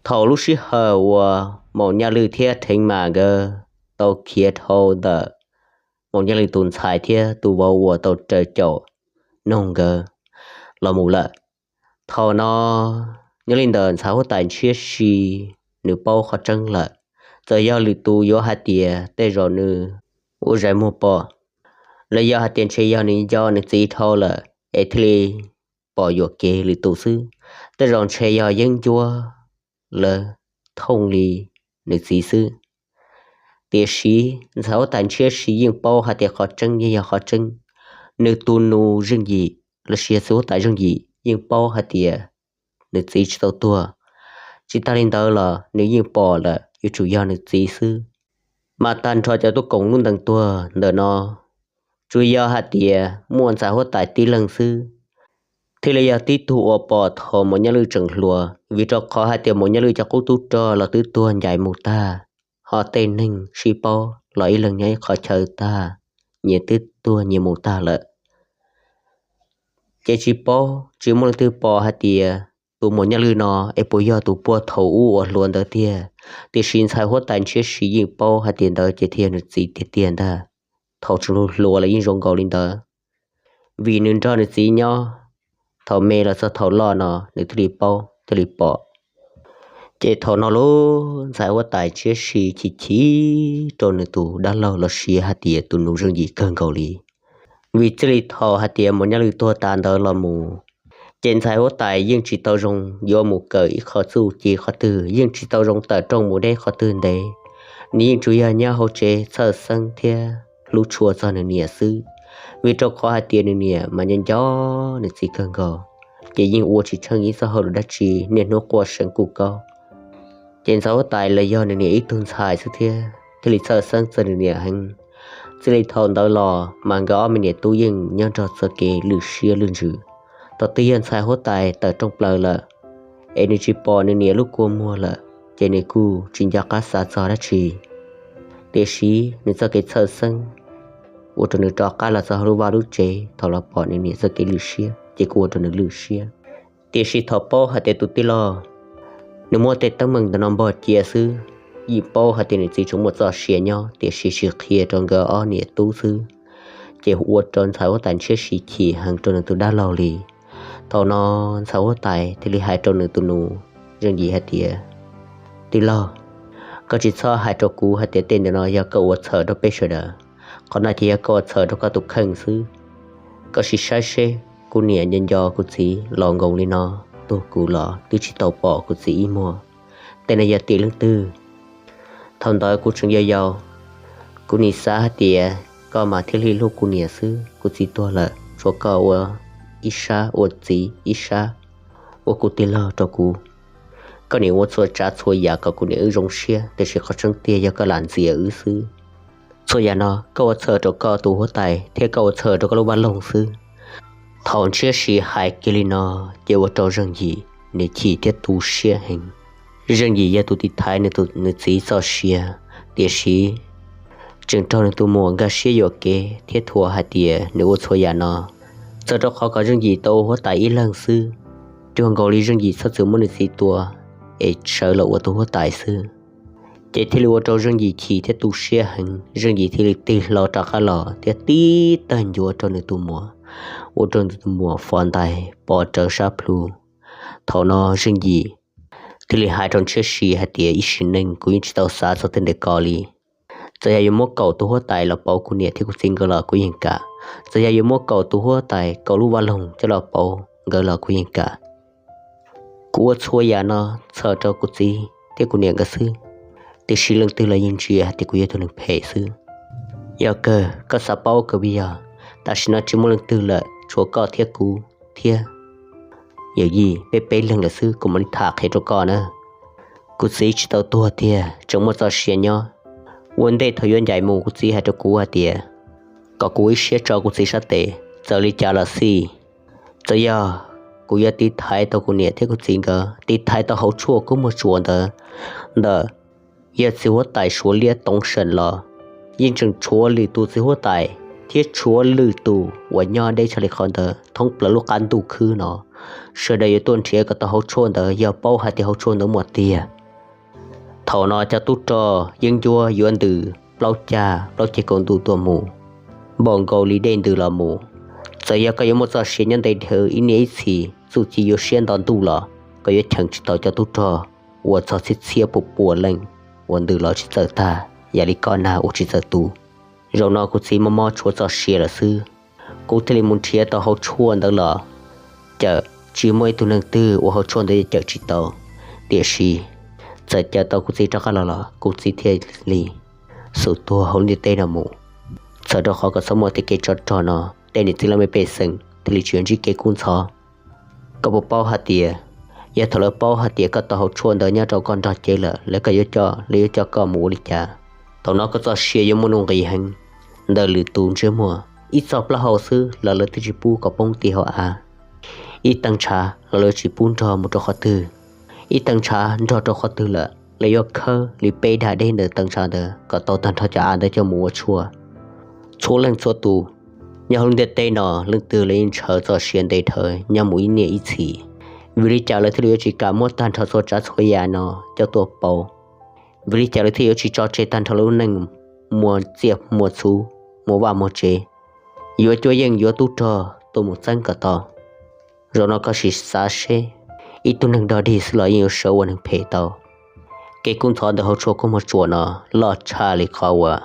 Thaum lub sij hawm uas Maum Nyaj Lwj thiab Rheev Mas nkawd tau khiav dhau ntawm Maum Nyaj Lwj tus ntxhais thiab tus vauv uas tau raws caum noog nkawd los mus lawm, thaum no nyob li ntawm ntxhais huab tais Ntshiab Si, nws paub qhov tseeb lawm. Txawm yog lwm tus yuav hais tias tej zaum nws ua zais muag pom, los yog hais tias ntshe yog nws nco nws txiv dhau lawm es thiaj li pom yuam kev lwm tus xwb, tej zaum ntshe yog yeeb ncuab lawv thooj li nws txiv xwb. Tiam sis ntxhais huab tais Ntshiab Si yeej paub hais tias qhov tseeb yeej yog qhov tseeb. Nws tus nus Zeej Yim los sis yog txiv huab tais Zeej Yim yeej paub hais tias nws txiv tsis tau tuag. Tsis tas li ntawd los nws yeej pom lawm yuav tsum yog nws txiv xwb. Mas tag nrho cov tuaj koom lub ntees tuag ntawm no tsuas yog hais tias muaj ntxhais huab tais tib leeg xwb thiaj li yog tib tug uas pom thaum Maum Nyaj Lwj tseem hluas, vim rau qhov hais tias Maum Nyaj Lwj cov qub tub rog los twb tuag ncaim mus tag, ho tej neeg sib paub los ib leeg nyob ib qhov chaw tag, nyias twb tuag nyias mus tag lawm. Ces tsis paub, tsis muaj leej twg pom hais tias tus Maum Nyaj Lwj no es puas yog tus puag thaum ub uas hluas ntawd tiag. Tiam sis ntxhais huab tais Ntshiab Si yeej paub hais tias ntawd ces thiaj yog nws txiv tiag tiag ntag. Thaum tseem hluas los yeej zoo nkaus li ntawd, vim nws nrog nws txiv nyob, thaum me los txog thaum loj no nws thiaj li paub thiaj li pom. Ces thaum no lub ntxhais huab tais Ntshiab Si chim chim rau nws tus dab laug los sis hais tias tus nus Zeej Yim kawg nkaus li. Vim txij li thaum hais tias Maum Nyaj Lwj tuag tas ntawd los mus, ces ntxhais huab tais yeej tsis tau zoo yuav mus kawm ib qho txuj ci qhov twg, yeej tsis tau zoo tawm rooj mus deb qhov twg ntev. Nws yeej tsuas yog nyob hauv tsev txhawj xeeb thiab hlub tshua txog nws niam xwb, vim rau qhov hais tias nws niam mas nco nco nws txiv kawg nkaus, ces yeej ua tsis tsheej ib txoj hauj lwm dab tsi niaj hnub quaj seev kuj kaub. Ces ntxhais huab tais los yog nws niam ib tug ntxhais xwb thiab thiaj li txhawj xeeb txog nws niam heev. Txij li thaum ntawd los mas nkawd ob me niam tub yeej nyob nrog txoj kev lwj siab lwj ntsws. Thaum twg yog ntxhais huab tais tawm rooj plaws lawm es nws tsis pom nws niam lub kua muag lawm, ces nws kuj tsis nco qab xav txog dab tsi. Tiam sis nws txoj kev txhawj xeeb ua rau nws rov qab los txog hauv lub vaj lub tsev, thaum los pom nws niam txoj kev lwj siab ces kuj ua rau nws lwj siab. Tiam sis thaum paub hais tias tus tij laug nws muab tej teeb meem ntawm no npog cia xwb, yeej paub hais tias nws txiv tseem muaj txoj sia nyob tiam sis tsis qhia rau nkawd ob niam tub xwb, ces ua rau ntxhais huab tais Ntshiab Si chim heev rau nws tus dab laug li. Thaum no ntxhais huab tais thiaj li hais rau nws tus nus Zeej Yim hais tias, Tij laug, koj tsis txhob hais rau kuv hais tias tej ntawm no yog koj ua txhawm rau peb sawv daws. Qhov no ces yog koj ua txhawm rau koj tus kheej xwb. Koj sim saib seb, kuv niam nco nco kuv txiv los nkoos li no, tuag kuv los twb tsis tau pom kuv txiv ib muag. Tej no yog tim leej twg? Thaum ntawd kuv tseem yau yau, kuv nim xav hais tias koj mas thiaj li hlub kuv niam xwb. Kuv txiv tuag lawm, tshuav koj ua ib sab ua txiv, ib sab ua kuv tij laug rau kuv. Koj nim ua txhua tsav txhua yam kom kuv niam wb zoo siab, tiam sis qhov tseeb tiag yog koj lam ntxias wb xwb. Txhua yam no koj ua txhawm rau koj tus huab tais thiab koj ua txhawm rau koj lub vaj loog xwb. Thaum Ntshiab Si hais kiag li no, ces ua rau Zeej Yim nws chim thiab tu siab heev. Zeej Yim yog tus tiv thaiv nws txiv txoj sia, tiam sis tseem raug nws tus muam nkag siab yuam kev thiab thuam hais tias nws ua txhua yam no txawm rau qhov kom Zeej Yim tau ua huab tais ib leeg xwb. Cuag nkaus li Zeej Yim txhob txwm muab nws txiv tua es sawv los ua tus huab tais xwb. Ces thiaj li ua rau Zeej Yim chim thiab tu siab heev, Zeej Yim thiaj li tig hlo rov qab los thiab tib tawg ncuav rau nws tus muam, ua rau nws tus muam fov ntais pov rawv sab plhu. Thaum no Zeej Yim thiaj li hais rau Ntshiab Si hais tias, Ib sim neej kuv yeej tsis tau xav txog tej ntawm ko li. Txawm yog yuav muab kaum tus huab tais los pauv kuv niam thiab kuv txiv nkawd los kuv yeej kam. Txawm yog yuav muab kaum tus huab tais kaum lub vaj loog coj los pauv nkawd los kuv yeej kam. Kuv ua txhua yam no txhawm rau kuv txiv thiab kuv niam nkawd xwb, tiam sis leej twg los yeej ntsia hais tias kuv yog tus neeg phem xwb. Yog kawg koj xav paub kawg vim yog tam sim no tsis muaj leej twg lawm, tshuav koj thiab kuv thiab yawm yij peb peb leeg lawm xwb. Kuv mam li tham qhia rau koj na. Kuv txiv tsis tau tuag tiag, tseem muaj txoj sia nyob. Ua ntej thaum yuav ncaim mus kuv txiv hais rau kuv hais tias kom kuv ua ib siab tso kuv txiv sab tes, txawm li cas los xij. Txawm yog kuv yuav tiv thaiv tau kuv niam thiab kuv txiv nkawd, tiv thaiv tau hauv tshuaj kub muag tsuas ntawd, ntawm yog txiv huab tais Suav Liab Toov Seem los yeej tseem tshuav lwm tus txiv huab tais thiab tshuav lwm tus uas nyob deb tshaj li qhov ntawd thoob plaws lub qab ntuj khwb no. Sawv daws yuav tuaj nrhiav kom tau hauv tshuaj ntawd, yog paub hais tias hauv tshuaj ntawd muaj tiag, Thaum no cov tub rog yeeb ncuab yuav ntws plaub cag plaub ceg kaum ntuj tuaj mus, npaum nkaus li dej ntws los mus. Txawm yog koj yuav muaj txoj sia nyob ntev dhawv ib niaj ib txhis, txuj ci yuav siab nto ntuj los koj yuav cheem tsis tau cov tub rog uas txog txhiab txhiab pua pua leej uas ntws los tsis txawj tag, yam li kob nag uas tsis txawj tu. Zaum no kuv txiv mob mob tshuav txoj sia lawm xwb, kuv thiaj li mus nrhiav tau hauv tshuaj ntawd los cawm, tsis muaj ib tug neeg twg ua hauv tshuaj ntawd cawm tsis tau. Tiam sis txawm cawm tau kuv txiv rov qab los los kuv txiv thiaj li xum tuag hauv lub ntiaj teb no mus. Txhawm rau qhov kom txhob muaj tej kev tsov rog no, tej niam txiv laj mej pej xeem thiaj li tsis yuav ntsib kev kub ntxhov. Koj puas paub hais tias, yog thaum lawv paub hais tias koj tau hauv tshuaj ntawd nyob rau koj nrog cev lawm, lawv koj yuav coj, lawv yuav coj koj mus ua li cas? Thaum no koj txoj sia yuav muaj nuj nqis heev ntawm lwm tus ntsej muag. Ib txoj plaub hau xwb los lawv twb tsis pub kom poob ti hauv av. Ib tee ntshav los lawv tsis pub nrog mus rau qhov twg. Ib tee ntshav nrog rau qhov twg lawm, lawv yuav khawb li peb dag deb ntawm tee ntshav ntawd kom tau tag nrho cov av ntawd coj mus ua tshuaj. Txhua leej txhua tus nyob hauv lub ntiaj teb no, leej twg los yeej ntshaw txoj sia ntev dhawv nyob mus ib niaj ib txhis. Vim li cas lawv thiaj li yuav tsis kam muab tag nrho txhua tsav txhua yam no coj tuaj pauv? Vim li cas lawv thiaj yuav tsis tso tseg tag nrho lub neej muaj txiaj muaj txhu, muaj vaj muaj tsev, yuav cuab yeej yuav tub rog tuaj mus txeeb kom tau? Zaum no koj sim xav seb, ib tug neeg dog dig xwb los yeej yuav sawv ua neeg phem tau. Kev kub ntxhov ntawm hauv tshuaj kub muag tsuam no loj tshaj li qhov uas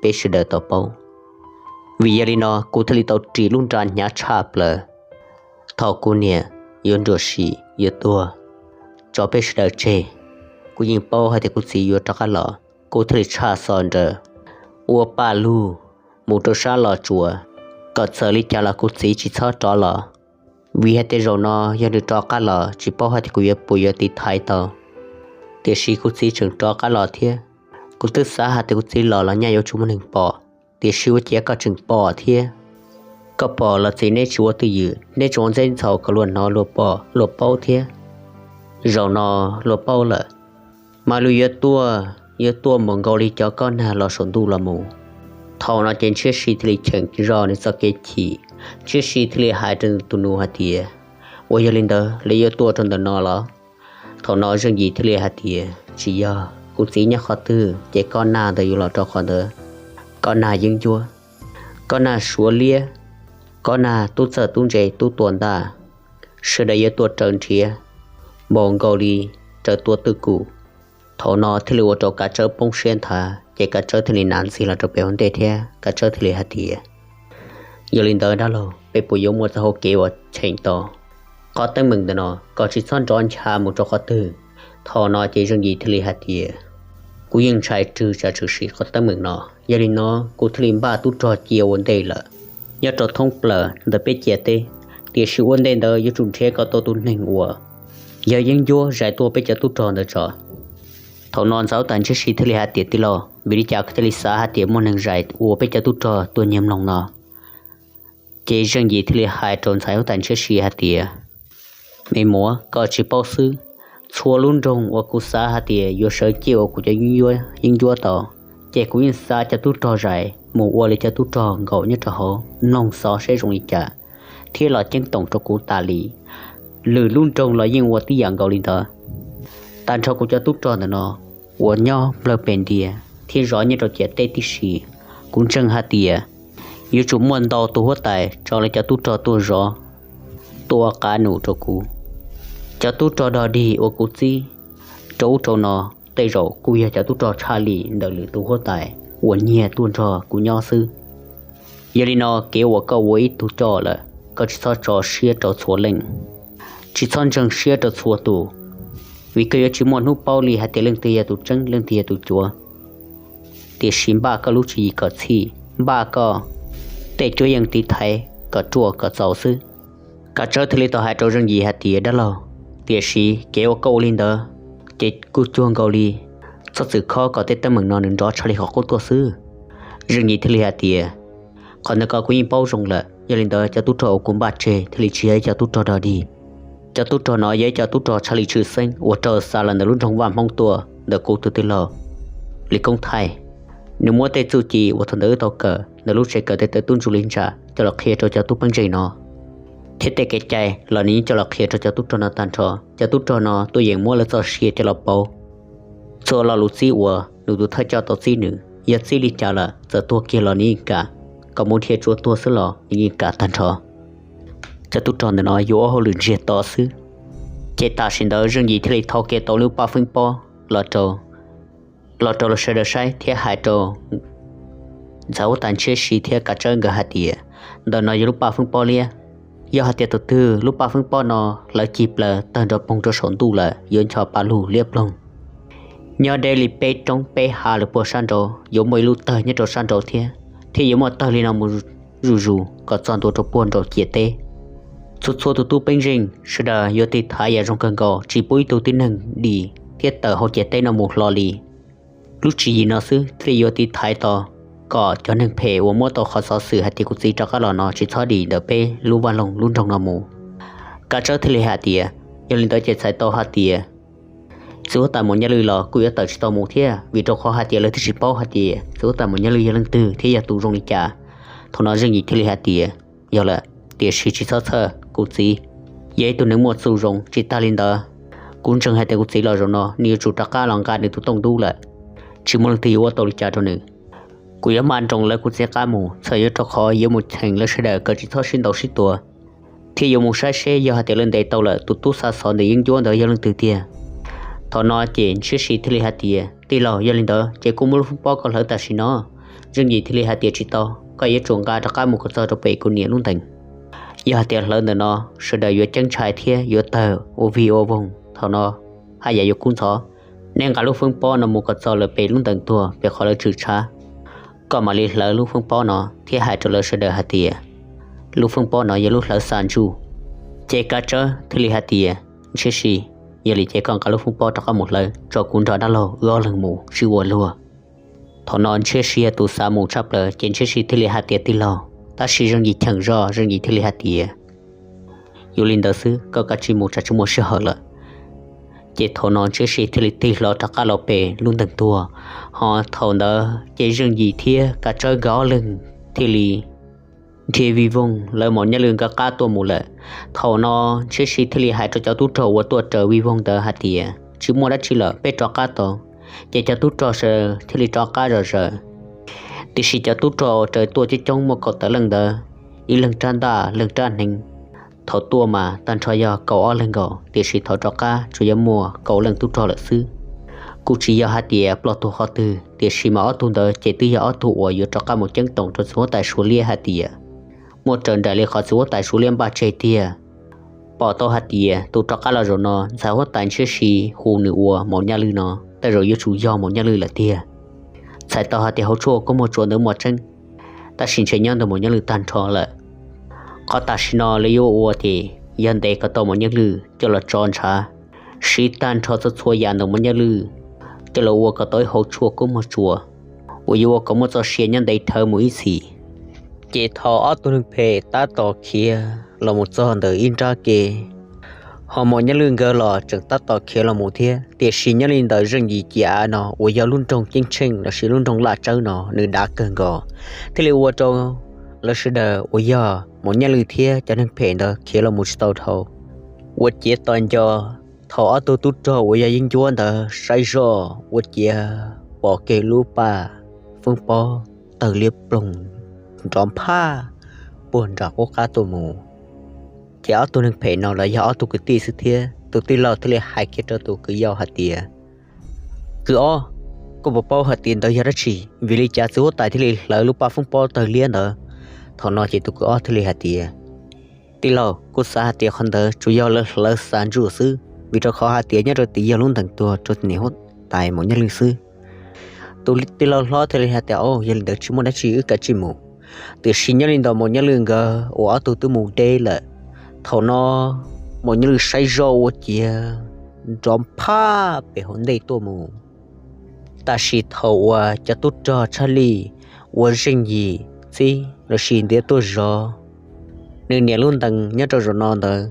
peb sawv daws tau paub. Vim yog li no kuv thiaj li tau ris lub nra hnyav tshaj plaws thaum kuv niam yuav nruam sim yuav tuag tso peb sawv daws tseg. Kuv yeej paub hais tias kuv txiv yuav rov qab los, kuv thiaj li tshaj xov nrawm ua paj lug mus rau sab Los Tsuas, kom txawm li cas los kuv txiv tsis txhob rov los. Vim hais tias zaum no yog nws rov qab los tsis paub hais tias kuv yuav puas yuav tiv thaiv tau. Tiam sis kuv txiv tseem rov qab los thiab. Kuv twb xav hais tias kuv txiv los los nyaj yuav tsum muaj neeg pom, tiam sis ua ciav koj tseem pom thiab. Koj pom los txiv neb tsis ua twj ywm, neb tseem ua ntxeb ntxaus kom luag hnov luag pom luag paub thiab. Zaum no luag paub lawm, mas luag yuav tuaj, yuav tuaj npaum nkaus li cov kob nag los saum ntuj los mus. Thaum no ces Ntshiab Si thiaj li cheem zog nws txoj kev chim. Ntshiab Si thiaj li hais rau tus nus hais tias, ua yog li ntawd lawv yuav tuaj rau ntawm no los? Thaum no Zeej Yim thiaj li hais tias, tsis yog, kuv txiv nyob qhov twg ces kob nag ntawd yuav los rau qhov ntawd. Kob nag yeeb ncuab, kob nag suav liab, kob nag tub txawj tub ntse tub tua ntaj, sawv daws yuav tuaj raws nrhiav npaum nkaus li raws tua twj kum. Thaum no thiaj li ua rau Kav Tsawb poob siab nthav, ces Kav Tsawb thiaj li hnav ntxiag los rau pem hauv ntej thiab Kav Tsawb thiaj li hais tias, yog li ntawd dab laug, peb puas yuav muaj txoj hau kev uas cheem tau qhov teeb meem ntawm no kom tsis txhob nrov ncha mus rau qhov twg? Thaum no ces Zeej Yim thiaj li hais tias, kuv yeej ntshai rwg tsav tshwm sim qhov teeb meem no, yog li no kuv thiaj li npaj tub rog cia ua ntej lawm nyob rau thoob plaws ntawm peb ciam teb. Tiam sis ua ntej ntawd yuav tsum nrhiav kom tau tus neeg uas yog yeeb ncuab zais tuaj peb cov tub rog ntawd tso. Thaum no ntxhais huab tais Ntshiab Si thiaj li hais tias, tij laug, vim li cas koj thiaj li xav hais tias muaj neeg zais ua peb cov tub rog tuaj nyiag mloog no? Ces Zeej Yim thiaj li hais rau ntxhais huab tais Ntshiab Si hais tias, me muam, koj tsis paub xwb, txhua lub nroog uas kuv xav hais tias yuav sawv ciaj ua kuv cov yeeb ncuab tau, ces kuv yeej xa cov tub rog zais mus ua li cov tub rog nkaum nyob rau hauv mloog xov seb zoo li cas, thiab los ceeb toom rau kuv tas li. Lwm lub nroog los yeej ua tib yam nkaus li ntawd. Tag nrho kuv cov tub rog ntawm no uas nyob nplawg pem ntiag thiab zov nyob rau ciam teb tib si, kuv ntseeg hais tias yuav tsum muaj ntau tus huab tais tso lawv cov tub rog tuaj zov, tuaj ua qab num rau kuv. Cov tub rog dog dig uas kuv txib rau ub rau no, tej zaum kuj yog cov tub rog tshaj lij ntawm lwm tus huab tais uas nyiag tuaj nrog kuv nyob xwb. Yog li no kev uas koj ua ib tug coj lawm, koj tsis txhob tso siab rau txhua leej, tsis txhob ntseeg siab rau txhua tus, vim koj yuav tsis muaj hnub paub li hais tias leej twg yog tus tseeb leej twg yog tus cuav. Tiam sis npaj koj lub tswv yim kom txhij, npaj koj tej cuab yeej tiv thaiv kom ruaj kom txaus xwb. Kav Tsawb thiaj li tau hais rau Zeej Yim hais tias, dab laug, tiam sis kev uas koj ua li ntawd ces kuj cuag nkaus li txhob txwm khob kom tej teeb meem no nws nrov tshaj li qhov qub tuaj xwb. Zeej Yim thiaj li hais tias, qhov ntawd ko kuv yeej paub zoo lawm, yog li ntawd cov tub rog uas kuv npaj tseg thiaj li tsis yog ib cov tub rog dog dig. Cov tub rog no yog ib cov tub rog tshaj li tshwj xeeb uas raug xa los ntawm lub nroog Vaj Hmoob tuaj ntawm kuv tus tij laug Lis Koob Thaij. Nws muab tej txuj ci uas thaum ntawd wb tau kawm ntawm lub tsev kawm tej tawv tub ntsuj li ntsa coj los qhia rau cov tub peb ntseeg no, thiab tej kev cai los nws yeej coj los qhia rau cov tub rog no tag nrho. Cov tub rog no tuaj yeem muab lawv txoj sia coj los pauv. txhua lo lus txib uas nws tus thawj coj tau txib nws, yog txij li cas lawm txawm tuag kiag los nws yeej kam, kom mus dhia tsua tuag xwb los nws yeej kam tag nrho. Cov tub rog ntawm no yuav ua hauj lwm ntsiag to xwb. Ces tam sim ntawd Zeej Yim thiaj li thau kiag tau lub paj feeb pob los rau, los rau sawv daws saib thiab hais rau ntxhais huab tais Ntshiab Si thiab Kav Tsawb nkawd hais tias, ntawm no yog lub paj feeb pob liab. Yog hais tias tus twg lub paj feeb pob no hlawv cig plaws tawg nrov poog rau saum ntuj lawm yuav ncho pa lug liab ploog. Nyob deb li peb roob peb hav lawm puag sab nraud yuav muaj ib lub tawg nyob rau sab nraud thiab, thiab yuav muaj tawg li no mus zuj zus kom txog ntua rau puag nraum ciam teb. Txhua txhua tus tub peeb zeej sawv daws yuav tiv thaiv yam zoo kawg nkaus, tsis pub ib tug tib neeg dim thiab tawm hauv ciam teb no mus hlo li. Lub tswv yim no xwb thiaj li yuav tiv thaiv tau kom cov neeg phem uas muab tau qhov xov xwm hais tias kuv txiv rov qab los no tsis txhob dim ntawm peb lub vaj loog lub nroog no mus. Kav Tsawb thiaj li hais tias, yog li ntawd ces txhais tau hais tias txiv huab tais Maum Nyaj Lwj los kuj yuav tawm tsis tau mus thiab, vim rau qhov hais tias lawv twb tsis paub hais tias txiv huab tais Maum Nyaj Lwj yog leej twg thiab yog tus zoo li cas. Thaum no Zeej Yim thiaj li hais tias, yog lawm, tiam sis tsis txhob txhawj, kuv txiv, yog ib tug neeg muaj txuj zoo. Tsis tas li ntawd, kuv ntseeg hais tias kuv txiv los zaum no nws yuav tsum rov qab los nqa nws tus tooj dub lawm, tsis muaj leej twg yuav ua tau li cas rau nws. Kuv yuav maj nroos lawv kuv txiv qab mus, txhawm yuav rau qhov yuav mus cheem lawv sawv daws kom tsis txhob sib ntaus sib tua, thiab yuav mus saib seb yog hais tias lawv ntes tau lawm tus tub xa xov ntawm yeeb ncuab ntawd yog leej twg tiag. Thaum no ces Ntshiab Si thiaj li hais tias, tij laug, yog li ntawd ces kuj muab lub feeb pob koj hlawv tam sim no. Zeej Yim thiaj li hais tias, tsis tau, koj yuav tsum nqa rov qab mus kom txog rau pem kuv niam lub ntees. Yog hais tias hlawv ntawm no sawv daws yuav ceeb ntshai thiab yuav tawg ua vig ua voog, thaum no haj yam yuav kub ntxhov. Neb nqa lub feeb pob no mus kom txog lawm pem lub ntees tuag pem qhov lawv tswm tshav, koj mam li hlawv lub feeb pob no thiab hais rau lawv sawv daws hais tias lub feeb pob no yog lub hlawv xa ntsuj. Ces Kav Tsawb thiaj li hais tias, Ntshiab Si, yog li ces koj nqa lub feeb pob rov qab mus hlawv tso kuv nrog dab laug wb ob leeg mus sib ua luag. Thaum no Ntshiab Si yog tus xav mus tshaj plaws ces Ntshiab Si thiaj li hais tias, tij laug. Tab sis Zeej Yim cheem zog, Zeej Yim thiaj li hais tias, yuav li ntawd xwb, koj kav tsij mus, tsam tsis muaj sij hawm lawm. Ces thaum no Ntshiab Si thiaj li tig hlo rov qab los pem lub ntees tuag, ho thaum ntawd ces Zeej Yim thiab Kav Tsawb nkawd ob leeg thiaj li nrhiav Vij Voog lawv Maum Nyaj Lwj nkawd qab tuaj mus lawm. Thaum no Ntshiab Si thiaj li hais rau cov tub rog uas tuaj raws Vij Voog ntawd hais tias, tsis muaj dab tsi lawm, peb rov qab tau. Ces cov tub rog sawv daws thiaj li rov qab zom zaws. Tiam sis cov tub rog raws tuaj coob coob muaj kaum tawm leej ntawd, ib leeg rab ntaj leej rab hneev. Thaum tuaj mas tag nrho yog kaum ob leeg nkaus, tiam sis thaum rov qab tsuas yog muaj kaum leej tub rog lawm xwb. Kuj tsis yog hais tias ploj tuag qhov twg, tiam sis mas ob tug ntawd ces twb yog ob tug uas yuav rov qab mus ceeb toom rau txiv huab tais Suav liab hais tias muaj raws nraim li qhov txiv huab tais Suav liab npaj tseg tiag. Pom tau hais tias tus rov qab los zaum no ntxhais huab tais Ntshiab Si hu nws ua Maum Nyaj Lwj no, tej zaum yuav tsum yog Maum Nyaj Lwj lawm tiag. Txhais tau hais tias hauv tshuaj kub muag tsuas ntawd muaj tseeb, tab sis ntshe nyob ntawm Maum Nyaj Lwj tag nrho lawm. Qhov tam sim no lawv yuav ua ces yog ntes kom tau Maum Nyaj Lwj coj los tso ntshav, siv tag nrho txhua txhua yam ntawm Maum Nyaj Lwj coj los ua kom tau ib hauv tshuaj kub muag tsuas uas yuav ua kom muaj txoj sia nyob ntev dhawv mus ib txhis. Ces thaum ob tug neeg phem tab tom khiav los mus txog ntawm ib nrab ke, ho Maum Nyaj Lwj nkawd los tseem tab tom khiav los mus thiab, tiam sis nyob li ntawm Zeej Yim ciam av no uas yog lub nroog Ceeb Tsheej lossis lub nroog Laj Tsawb no nws dav kawg nkaus, thiaj li ua rau lawv sawv daws uas yog Maum Nyaj Lwj thiab cov neeg phem ntawd khiav los mus tsis tau dhau. Ua ciav tos nco, thaum ob tug tub rog uas yog yeeb ncuab ntawd saib zoj ua ciav pom kiag lub paj feeb pob tawg liab ploog nrov nphaj puag nram qub qab tuaj mus. Ces ob tug neeg phem no los yog ob tug kwv tij xwb thiab, tus tij laug thiaj li hais kiag rau tus kwv yau hais tias, kwv ob, koj puas paub hais tias ntawd yog dab tsi? Vim li cas txiv huab tais thiaj li hlawv lub paj feeb pob tawg liab ntawd? Thaum no ces tus kwv ob thiaj li hais tias, tij laug, kuv xav hais tias qhov ntawd tsuas yog lawv hlawv xa ntsuj xwb, vim rau qhov hais tias nyob rau tid yog lub ntees tuag rau niam huab tais Maum Nyaj Lwj xwb. Tus tij laug hlob thiaj li hais tias, o, yog li ntawd tsis muaj dab tsi, wb kav tsij mus. Tiam sis nyob li ntawm Maum Nyaj Lwj nkawd uas ob tug twb mus deb lawm. Thaum no Maum Nyaj Lwj saib zoj ua ciav nrov nphaj pem hauv ntej tuaj mus. Tab sis thaum uas cov tub rog tshaj lij uas Zeej Yim txib lossis ntiav tuaj zov nws niam lub ntees nyob rau zaum no ntawd,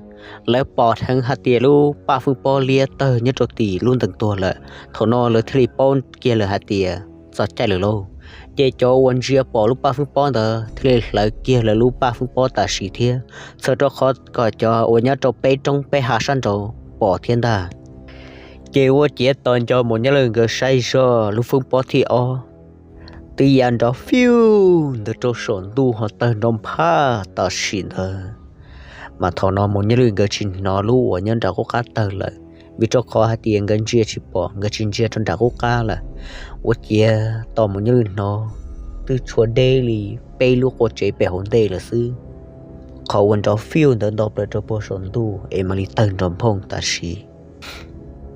lawv pom dheev hais tias lub paj feeb pob liab tawg nyob rau tim lub ntees tuag lawm. Thaum no lawv thiaj li paub kiag lawm hais tias txog caij lawm lauj. Ces cov uas ntsia pom lub paj feeb pob ntawd thiaj li hlawv kiag lawv lub paj feeb pob tam sim thiab, txhawm rau qhov kom cov uas nyob rau peb roob peb hav sab nraud pom thiab ntag. Ces ua ciav tos nco Maum Nyaj Lwj nkawd saib zog lub feeb pob thib ob twb ya nrov fiu ntawd rau saum ntuj ho tawg nrov nphaj tam sim ntawd. Mas thaum no Maum Nyaj Lwj nkawd tsis hnov lub uas nyob nram qub qab tawg lawm, vim rau qhov hais tias nkawd ntsia tsis pom, nkawd tsis ntsia rau nram qub qab lawm. Ua ciav tos Maum Nyaj Lwj hnov twb tshuav deb li peb lub qua tsev pem hauv ntej lawm xwb. Qhov uas nrov fiu ntawd nto plaws rau puag saum ntuj es mam li tawg nrov nphooj tam sim.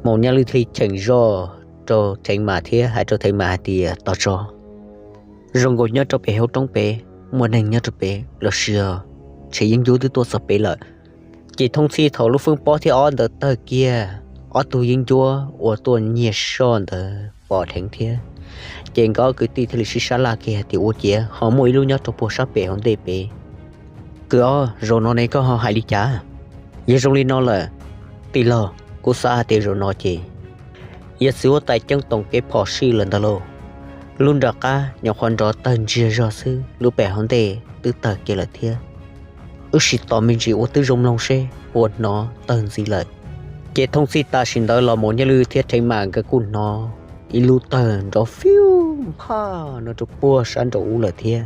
Maum Nyaj Lwj thiaj li cheem zog rau Theev Mas thiab hais rau Theev Mas hais tias, Tos tso, zoo nkaus nyob rau pem hauv roob pem muaj neeg nyob rau pem los sis ntshe yeeb ncuab twb tuaj txog pem lawm. Ces thooj txhij thaum lub feeb pob thib ob ntawd tawg kiag, ob tug yeeb ncuab uas tuaj nyiag soj ntawd pom dheev thiab. Ces nkawd ob kwv tij thiaj li sib sab laj kiag hais tias, Ua ciav ho muaj ib lub nyob rau puag sab pem hauv ntej pem. Kwv ob, zaum no ne koj ho hais li cas? Yog zoo li no lawm, tij laug, kuv xav hais tias zaum no ces yog txiv huab tais ceeb toom kev phom sij lawm ntag lauj. Lub nram qab nyuam qhuav nrov tawg ntsiag zog xwb, lub pem hauv ntej twb tawg kiag lawm thiab. Wb sim tos me ntsis ua twb zoo mloog seb puas hnov tawg ntxiv lawm. Ces thooj txhij tam sim ntawd los Maum Nyaj Lwj thiab Theev Mas nkawd kuj hnov ib lub tawg nrov fiu phaj no rau puag sab nraum ub lawm thiab.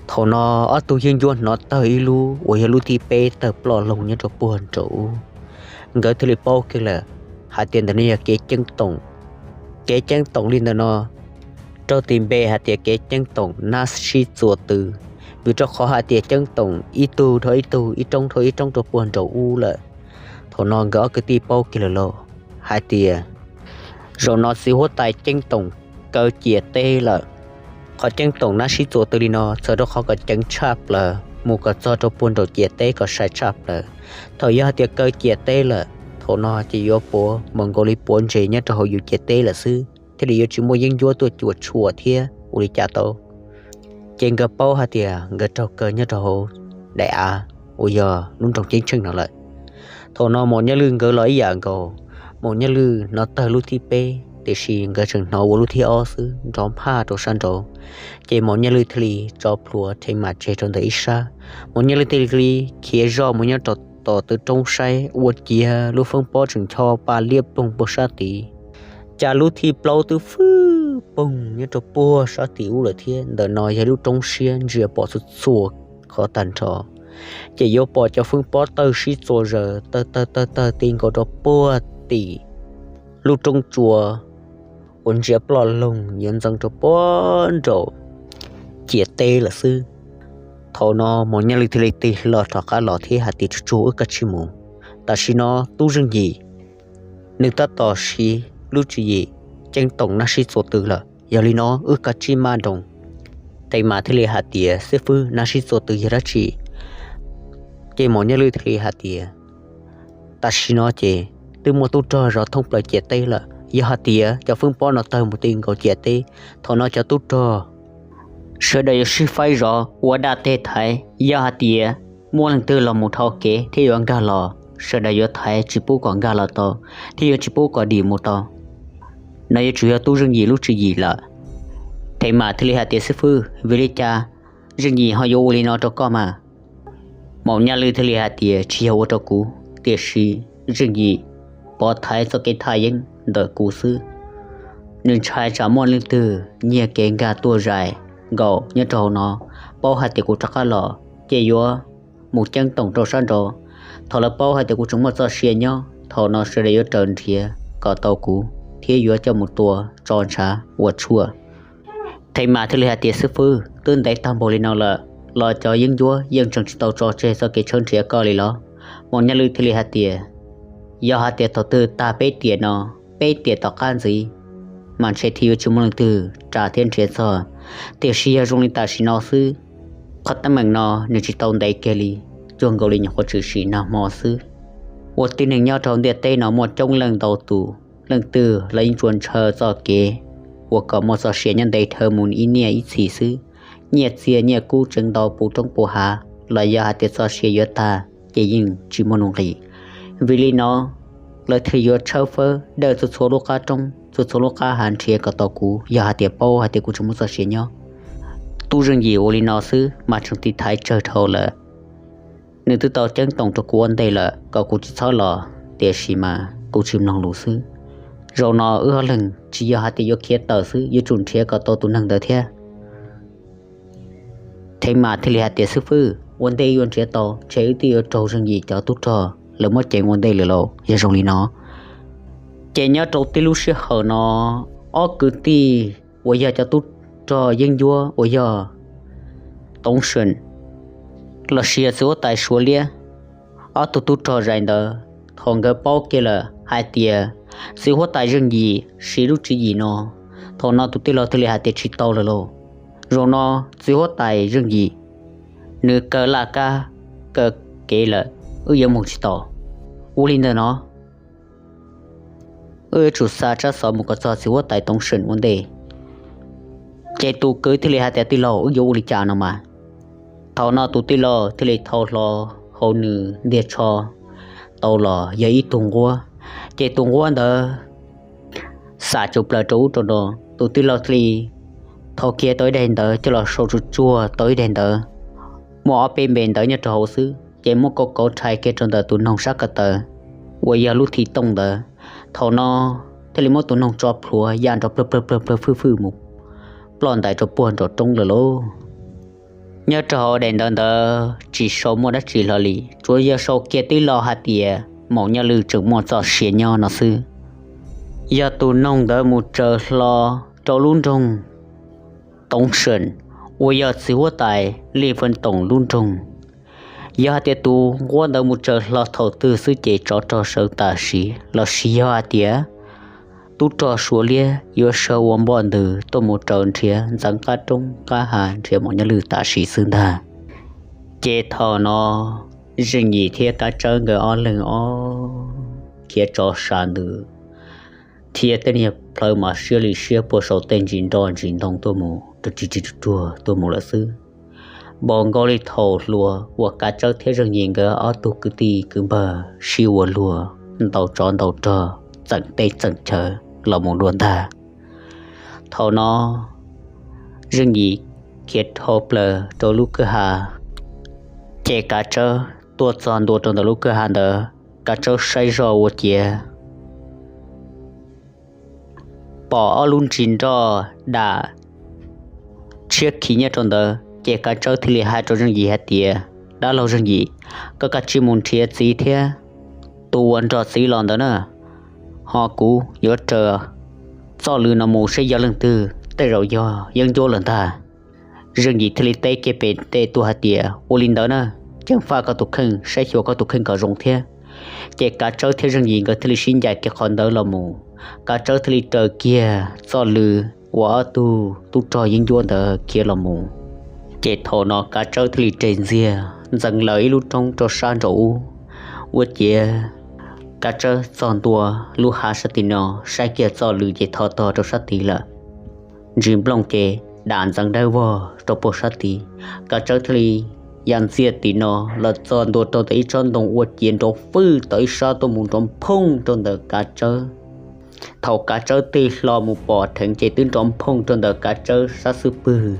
Thaum no ob tug yeeb ncuab hnov tawg ib lub uas yog lub thib peb tawg ploj loog nyob rau puag nraum ub. Nkawd thiaj li paub kiag lawm hais tias ntawm no yog kev ceeb toom. Kev ceeb toom li ntawm no raug tis npe hais tias kev ceeb toom nab sib txuas tw, vim rau qhov hais tias ceeb toom ib tug dhau ib tug, ib roob dhau ib roob rau puag nraum ub lawm. Thaum no nkawd ob kwv tij paub kiag lawm lauj hais tias zaum no txiv huab tais ceeb toom kaw ciam teb lawm. Qhov ceeb toom nab sib txuas tw li no txhawm rau qhov kom ceev tshaj plaws mus kom txog rau puag nraum ciam teb kom sai tshaj plaws. Thaum yog hais tias kaw ciam teb lawm, thaum no ces yuav puav mus nkaus li puav ntses nyob rau hauv yus ciam teb lawm xwb, thiaj li yuav tsis muaj yeeb ncuab tuaj cuam tshuam thiab ua li cas tau. Ces nkawd paub hais tias nkawd raug kaw nyob rau hauv daim av uas yog lub nroog ceeb tsheej no lawm. Thaum no Maum Nyaj Lwj nkawd los ib yam nkaus, Maum Nyaj Lwj hnov tawg lub thib peb, tiam sis nkawd tseem hnov ua lub thib ob xwb nrov nphaj rau sab nraud. Ces Maum Nyaj Lwj thiaj li tso plhuav Theev Mas tseg rau ntawm ib sab. Maum Nyaj Lwj thiaj li khiav zoj mus nyob rau tom tw roob saib ua ciav lub feeb pob tseem ncho pa liab ploog puag sab tid. Cas lub thib plaub twb fwj poog nyob rau puag sab tim ub lawm thiab. Ntawm no yog lub roob siab ntsia pom txhua txhua qhov tag nrho. Ces yuav pom cov feeb pob tawg sib txuas zaws tawg tawg tawg tawg ti nkaus rau puag tim lub roob tsua uas ntsia ploj loog yuav ntxeev rau puag nraum ciam teb lawm xwb. Thaum no Maum Nyaj Lwj thiaj li tig hlo rov qab los thiab hais tias, Tsuag tsuag, wb kav tsij mus. Tam sim no Tub Zeej Yim nws tab tom siv lub tswv yim ceeb toom nab sib txuas tw lawm, yog li no wb kav tsij maj nroos. Theev Mas thiaj li hais tias, Xib fwb, nab sib txuas tw yog dab tsi? Ces Maum Nyaj Lwj thiaj li hais tias, Tam sim no ces twb muaj tub rog zov thoob plaws ciam teb lawm. Yog hais tias cov feeb pob no tawg mus ti nkaus ciam teb, thaum no cov tub rog sawv daws yuav sib faib zov ua dab teg thaiv. Yog hais tias muaj leej twg los mus dhau kev thiab yuav nkag los, sawv daws yuav thaiv tsis pub kom nkag los tau, thiab yuav tsis pub kom dim mus tau. No yuav tsum yog Tub Zeej Yim lub tswv yim lawm. Theev Mas thiaj li hais tias, Xib fwb, vim li cas Zeej Yim ho yuav ua li no rau koj mas? Maum Nyaj Lwj thiaj li hais tias, Tsis yog ua rau kuv, tiam sis Zeej Yim pov thaiv txoj kev thaj yeeb ntawm kuv xwb. Nws ntshai tsam muaj leej twg nyiag kev nkag tuaj zais nkaus nyob rau hauv no, paub hais tias kuv rov qab los ces yuav mus ceeb toom rau sab nraud. Thaum lawv paub hais tias kuv tseem muaj txoj sia nyob, thaum no sawv daws yuav raws nrhiav kom tau kuv thiab yuav coj mus tua tso ntshav ua tshuaj. Theev Mas thiaj li hais tias, Xib fwb, twb ntev tag npaum li no lawm los cov yeeb ncuab yeej tseem tsis tau tso tseg txoj kev tshawb nrhiav koj li los? Maum Nyaj Lwj thiaj li hais tias, Yog hais tias thaum twg tag peb tiam no, peb tiam tom qab ntxiv, mas ntshe thiaj yuav tsis muaj leej twg ras thiab nrhiav txog. Tiam sis yog zoo li tam sim no xwb, qhov teeb meem no nws tsis tau ntev kiag li, cuag nkaus li nyuam qhuav tshwm sim nag hmo xwb. Ua tib neeg nyob rau ntiaj teb no muaj coob leej ntau tus, leej twg los yeej tsuas ntshaw txoj kev ua kom muaj txoj sia nyob ntev dhawv mus ib niaj ib txhis xwb. Nyiaj txiag nyiaj kub tseev ntau puv roob puv hav los yog hais tias txoj sia yuav tag ces yeej tsis muaj nuj nqis. Vim li no lawv thiaj yuav tshawb fawb dawj txhua txhua lub qab roob txhua txhua lub qab hav nrhiav kom tau kuv, yog hais tias paub hais tias kuv tseem muaj txoj sia nyob. Tub Zeej Yim ua li no xwb mas tseem tiv thaiv tsawg dhau lawm. Nws twb tau ceeb toom rau kuv ua ntej lawm kom kuv tsis txhob los, tiam sis mas kuv tsis mloog lus xwb. Zaum no wb ob leeg tsis yog hais tias yuav khiav tawm xwb, yuav tsum nrhiav kom tau tus neeg ntawd thiab. Theej Mas thiaj li hais tias, Xib fwb, ua ntej yuav nrhiav tau ntshe wb twb yuav raug Zeej Yim cov tub rog lawv muab ceev ua ntej lawm lauj. Yog zoo li no, ces nyob rau tib lub sij hawm no, ob kwv tij uas yog cov tub rog yeeb ncuab uas yog Toov Seem los sis yog txiv huab tais Suav Liab, ob tug tub rog zais ntawd, thaum nkawd paub kiag lawm hais tias txiv huab tais Zeej Yim siv lub tswv yim no, thaum no tus tij laug thiaj li hais tias, Tsis tau lawm lauj. Zaum no txiv huab tais Zeej Yim nws kaw laj kab kaw kev lawm, wb yuav mus tsis tau. Ua li ntawm no, wb yuav tsum xa tsab xov mus kom txog txiv huab tais Toov Seem ua ntej. Ces tus kwv thiaj li hais tias, Tij laug, wb yuav ua li cas no mas? Thaum no tus tij laug thiaj li thau hlo hauv nws ntiag tsho tau los yog ib tug nquab. Ces tus nquab ntawd xam tsum plaws rau ub rau no, tus tij laug thiaj li thau kiag tau ib daim ntawv coj los sau tsuag tsuag tau ib daim ntawv muaj ob peb npe ntawv nyob rau hauv xwb, ces muab kauv kauv rhais kiag rau ntawm tus noog sab ko taw uas yog lub thim tooj ntawd. Thaum no thiaj li muab tus noog tso plhuav ya nrov plawg plawg plawg plawg fwj fwj mus ploj ntais rau puag nraum roob lawm lauj. Nyob rau hauv daim ntawv ntawd tsis sau muaj dab tsi hlo li, tsuas yog sau kiag tib lo hais tias Maum Nyaj Lwj tseem muaj txoj sia nyob no xwb. Yog tus noog ntawd mus tsaws hlo rau lub nroog Toov Seem uas yog txiv huab tais Lij Fee Toom lub nroog. Yog hais tias tus nquab ntawd mus tsaws hlo thaum twg xwb ces tsov rog sawv tam sim, los sis yog hais tias tub rog Suav Liab yuav sawv ua npoj ntws tuaj mus raws nrhiav ntxeev qab roob qab hav nrhiav Maum Nyaj Lwj tam sim xwb ntag. Ces thaum no Zeej Yim thiab Kav Tsawb nkawd ob leeg ob khiav tso sa ntws thiab tej niag plawv mas siab li siab puag saum tej ntsis nroj ntsis ntoo tuaj mus, tuag tuag tuaj mus lawm xwb. Npaum nkaus li thaum hluas uas Kav Tsawb thiab Zeej Yim nkawd ob tug kwv tij kwv npawg sib ua luag ntaus tsov ntaus rog txeem teb txeem chaw los mus dua ntag. Thaum no Zeej Yim khiav dhau plaws rau lub kwj ha, ces Kav Tsawb tuaj txog ntua rau ntawm lub kwj ha ntawd, Kav Tsawb saib zoj ua ciav pom ob lub ntsis nroj dam tshiab khiv nyob rau ntawd, ces Kav Tsawb thiaj li hais rau Zeej Yim hais tias, Dab laug Zeej Yim, koj kav tsij mus nrhiav txiv thiab tus uas nrog txiv los ntawd na, ho kuv yuav raws txoj lw no mus saib yog leej twg, tej zaum yog yeeb ncuab lawm ntag. Zeej Yim thiaj li teb kiag pem tej tuaj hais tias, Ua li ntawd na, ceev faj koj tus kheej, saib xyuas koj tus kheej kom zoo thiab. Ces Kav Tsawb thiab Zeej Yim nkawd thiaj li sib ncaim kiag qhov ntawd los mus. Kav Tsawb thiaj li raws kiag txoj lw uas ob tug tub rog yeeb ncuab ntawd khiav los mus. Ces thaum no Kav Tsawb thiaj li res ntxiag ntxeev lawm ib lub roob rau sab nraum ub. Ua ciav Kav Tsawb txog ntua lub hav sab tim no, saib kiag txoj lw ces thov tog rau sab tid lawm. Ntsis nplooj ces dam ntxeev dawb vog rau puag sab tid. Kav Tsawb thiaj li ya ntxiag tim no los txog ntua rau ntawm ib tsob ntoo ua ciav nrov fwj tau ib sab tuaj mus nrov phooj rau ntawm Kav Tsawb. Thaum Kav Tsawb tig hlo mus pom dheev ces twb nrov phooj rau ntawm Kav Tsawb sab xub pwg,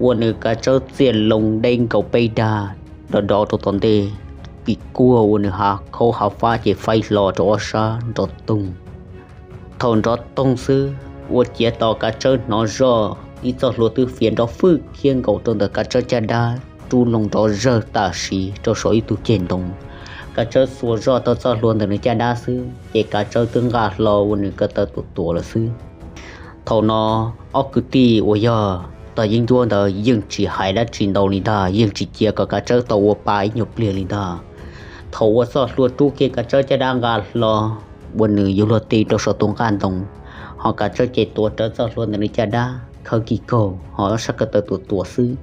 ua nws Kav Tsawb txiaj loo deb nkaus peb dag, dov dov rau tom ntej, pim kuaj ua nws hav khaub hav fab ces faib hlo rau ob sab nrov toog. Thaum nrov toog xwb, ua ciav tos Kav Tsawb hnov zoj ib txoj hlua twb fiav nrov fwj khiab nkaus rau ntawm Kav Tsawb caj dab, rub loo nrov zawg tam sim rau saum ib tug ceg ntoo. Kav Tsawb xuas zoj tau txoj hlua ntawm nws caj dab xwb ces Kav Tsawb twb nqa hlo ua nws ko taw tuam tuam lawm xwb. Thaum no ob kwv tij uas yog tog yeeb ncuab ntawd yeej tsis hais dab tsi ntau li ntag, yeej tsis cia kom Kav Tsawb tau ua pa ib nyuag pliag li ntag. Thaum uas txoj hlua rub kiag Kav Tsawb caj dab nqa hlo ua nws yuav luag ti rau saum tus nqaj ntoo, ho Kav Tsawb ces tuav rawv txoj hlua ntawm nws caj dab khawb kis kaug ho ob sab ko taw tuam tuam xwb.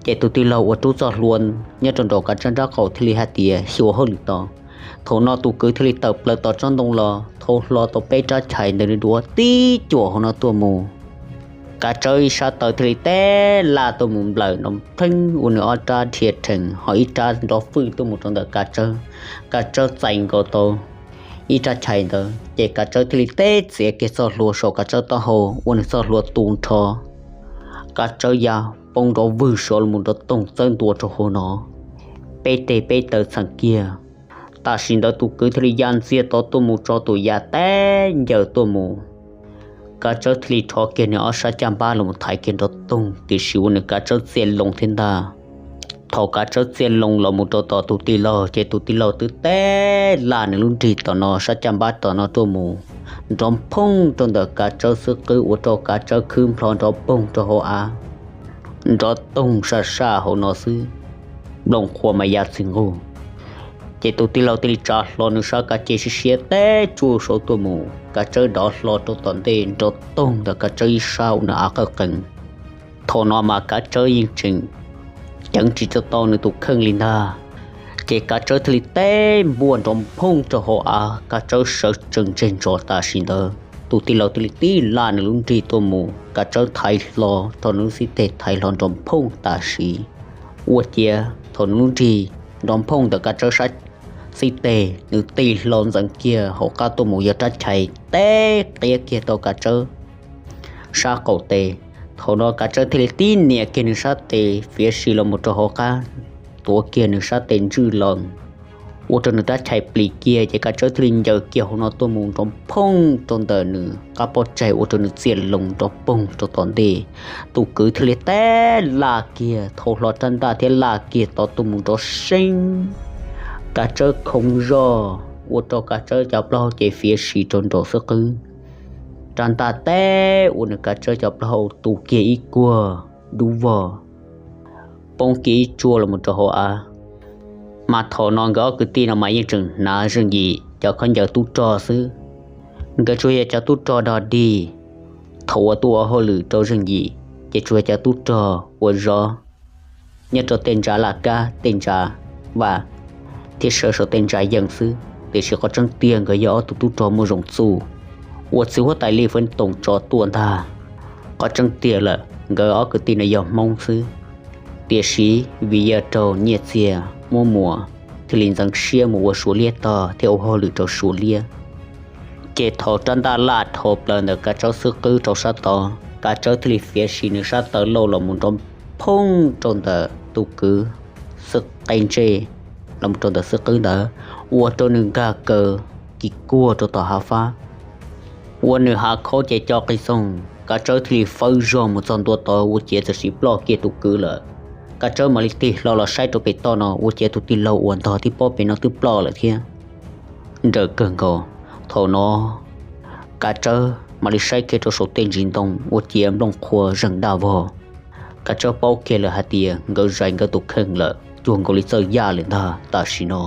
Ces tus tij laug uas rub txoj hlua nyob rau nraum Kav Tsawb nrab qaum thiaj li hais tias, Xyuas hauj lwm tos. Thaum no tus kwv thiaj li tawm plaws tom tsob ntoo los thau hlo tau peb rab chais ntawm nws duav tib cuam hauv no tuaj mus. Kav Tsawb ib sab taw thiaj li teb laj tuaj mus nplawm nrov pheeb ua nws ob rab dhia rhees ho ib rab nrov fwj tuaj mus rau ntawm Kav Tsawb. Kav Tsawb txais nkaus tau ib rab chais ntawd ces Kav Tsawb thiaj li teb txiav kiag txoj hlua saum Kav Tsawb taub hau ua nws txoj hlua tu nrho. Kav Tsawb ya poob nrov vwg sov los nrov toog txawb ntua rau hauv no, peb teg peb taw txheem kiag. Tam sim ntawd tus kwv thiaj li ya ntxiag tod tuaj mus tso tus yas teb ncaws tuaj mus. Kav Tsawb thiaj li rho kiag nws ob sab caj npab los thaiv kiag nrov toog, tiam sis ua nws Kav Tsawb txia loo thiab ntag. Thaum Kav Tsawb txia loo los mus rau tom tus tij laug ces tus tij laug twb teb laj nws lub nrig tom no sab caj npab tom no tuaj mus, nrov phooj rau ntawm Kav Tsawb xub qwb ua rau Kav Tsawb khwb nplho nrov poog rau hauv av. Nrov toog saj saj hauv no xwb, nplooj qhuav mas ya txwg nquj. Ces tus tij laug thiaj li tsa hlo nws sab kav ce siab siab teb tsuj saud tuaj mus, Kav Tsawb dov hlo rau tom ntej nrov toog ntawm Kav Tsawb ib sab ua nws av qawj qees. Thaum no mas Kav Tsawb yeej tseem ceev tsis tau nws tus kheej li ntag. Ces Kav Tsawb thiaj li teb npuaj nrov phooj rau hauv av, Kav Tsawb sawv tsees tseg ntsos tam sim ntawd tus tij laug thiaj li tib laj nws lub nrig tuaj mus, Kav Tsawb thaiv hlo, thaum nws lub xib teg thaiv hlo nrov phooj tam sim. Ua ciav thaum nws lub nrig nrov phooj ntawm Kav Tsawb sab xib teg, nws tig hlo ntxeev kiag hauv qab tuaj mus yog rab chais teb qiab kiag tau Kav Tsawb sab qaum tes. Thaum no Kav Tsawb thiaj li tib nias kiag nws sab tes fiav sim los mus rau hauv qab, tuav kiag nws sab tes ntswj los, ua rau nws rab chais plis kiag, ces Kav Tsawb thiaj li ncaws kiag hauv no tuaj mus nrov phooj rau ntawm nws qab pob tsaig ua rau nws txia loo nrov poog rau tom ntej. Tus kwv thiaj li teb laj kiag thau hlo rab ntaj thiab laj kiag tod tuaj mus nrov seeb. Kav Tsawb khoov zog ua rau Kav Tsawb cov plaub hau ces fiav sim rau nraum xwb qwb. Rab ntaj teb ua nws Kav Tsawb cov plaub hau tu kiag ib kuag dub vog, poob kiag ib tsuag los mus rau hauv av. Mas thaum no nkawd ob kwv tij no mas yeej tseem hnav zeej yim cov khaub ncaws tub rog xwb. Nkawd tsuas yog cov tub rog dog dig. Thaum uas tuaj ua hauj lwm rau zeej yim ces tsuas yog cov tub rog ua zov nyob rau tej ntsa laj kab, tej ntsa vaj, thiab sawv saum tej ntsa yees xwb, tiam sis qhov tseeb tiag nkawd yog ob tug tub rog muaj zoo txuj, ua txiv huab tais Lis Feeb Toom tso tuaj ntag. Qhov tseeb tiag lawm nkawd ob kwv tij no yog Hmoob xwb, tiam sis vim yog raug nyiaj txiag muab muas, thiaj li ntxeev siab mus ua Suav liab tog thiab ua hauj lwm rau Suav liab. Ces thaum rab ntaj laj dhau plaws ntawm Kav Tsawb xwb qwb rau sab tod, Kav Tsawb thiaj li fiav sim nws sab taw lauj los mus nrov phooj rau ntawm tus kwv xwb qe ntsej, los mus rau ntawm xwb qwb ntawd, ua rau nws nkag kaws kis kuag rau tom hav fab. Ua nws hav khaub ces co qis xoog, Kav Tsawb thiaj li fawb zog mus txog ntua tod ua ciav txawm sis ploj kiag tus kwv lawm. Kav Tsawb mam li tig hlo los saib rau pem toj no ua ciav tus tij laug uas ntog tib pob pem no twb ploj lawm thiab. Nrawm kawg nkaus. Thaum no Kav Tsawb mam li saib kiag rau saum tej ntsis ntoo ua ciav nplooj qhuav zeeg daj vog. Kav Tsawb paub kiag lawm hais tias nkawd zais nkawd tus kheej lawm, cuag nkaus li txawj yaj lawm ntag tam sim no.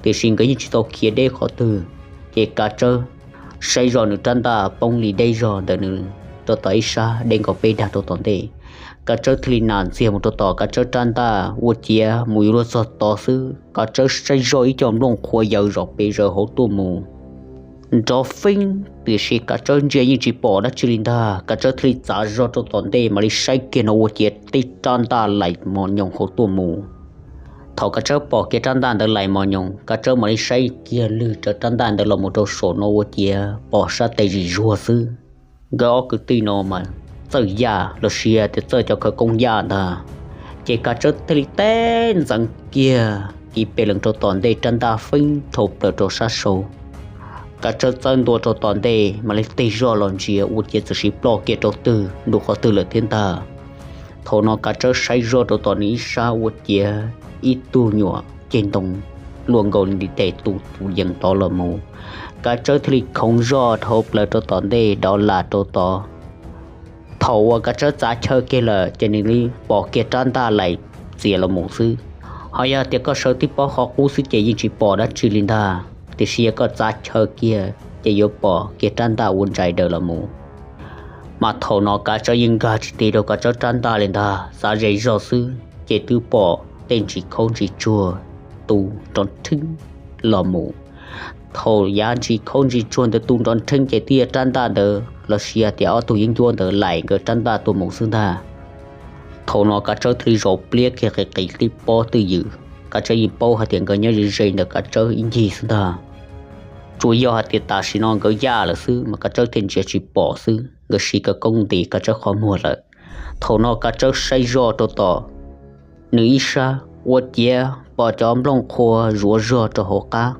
Tiam sis nkawd yeej tsis tau khiav deb qhov twg, ces Kav Tsawb saib zoj nws rab ntaj poob li deb zog ntawm nws rau tom ib sab deb nkaus peb dag rau tom ntej. Kav Tsawb thiaj li nam ntxiag mus rau tom Kav Tsawb rab ntaj ua ciav mus yuav luag txog tod xwb, Kav Tsawb saib zoj ib co nplooj qhuav yawm zom pes zaws hauv tuaj mus nrov feeb, tiam sis Kav Tsawb ntsia yeej tsis pom dab tsi li ntag. Kav Tsawb thiaj li txav zog rau tom ntej mam li saib kiag no ua ciav tib rab ntaj laim mos nyoos hauv tuaj mus. Thaum Kav Tsawb pom kiag rab ntaj ntawd laim mos nyoos, Kav Tsawb mam li saib kiag lwg rawv rab ntaj ntawd los mus rau saum no ua ciav pom sab tes zis zuag xwb. Nkawd ob kwv tij no mas txawj yaj los sis tias txawj cov khawv koob yaj ntag. Ces Kav Tsawb thiaj li teb ntxeev kiag kis pes lees rau tom ntej rab ntaj feeb dhau plaws rau sab saud. Kav Tsawb txawb ntua rau tom ntej mam li tig zoj los ntsia ua ciav txawm sis ploj kiag rau twg ntu qhov twg lawm thiab ntag. Thaum no Kav Tsawb saib zoj rau tom nws ib sab ua ciav ib tug nyuam ceg ntoo luaj nkaus li ntiv tes tu tus yees tod los mus. Kav Tsawb thiaj li khoov zoj dhau plaws rau tom ntej dov lam rau tod. Thaum uas Kav Tsawb txav chaw kiag lawm ces nws li pom kiag rab ntaj laim txias los mus xwb. Ho yog tias koj sawv tib pob qhov qub xwb ces yeej tsis pom dab tsi li ntag, tiam sis yog koj txav chaw kiag ces yuav pom kiag rab ntaj ua ntsais daws los mus. Mas thaum no Kav Tsawb yeej nkag tsis tig rau Kav Tsawb rab ntaj li ntag, txav ze zog xwb ces twb pom tej ntsis khaub ntsis tsuag tu nrov nrheeb los mus. Thaum yav ntsis khaub ntsis tsuag ntawd tu nrov nrheeb ces twb yog rab ntaj ntawd los sis yog tias ob tug yeeb ncuab ntawd laim nkawd rab ntaj tuaj mus xwb ntag. Thaum no Kav Tsawb thiaj li zaum pliab kiag qis qis tib pob twj ywm, Kav Tsawb yeej paub hais tias nkawd nyob ze ze ntawm Kav Tsawb ib ncig xwb ntag. Tsuas yog hais tias tam sim no nkawd yaj lawm xwb mas Kav Tsawb thiaj ntsia tsis pom xwb, nkawd siv khawv koob ntim Kav Tsawb qhov muag lawm. Thaum no Kav Tsawb saib zoj rau tom nws ib sab Ua ciav pom cov nplooj qhuav zuav zog rau hauv qab,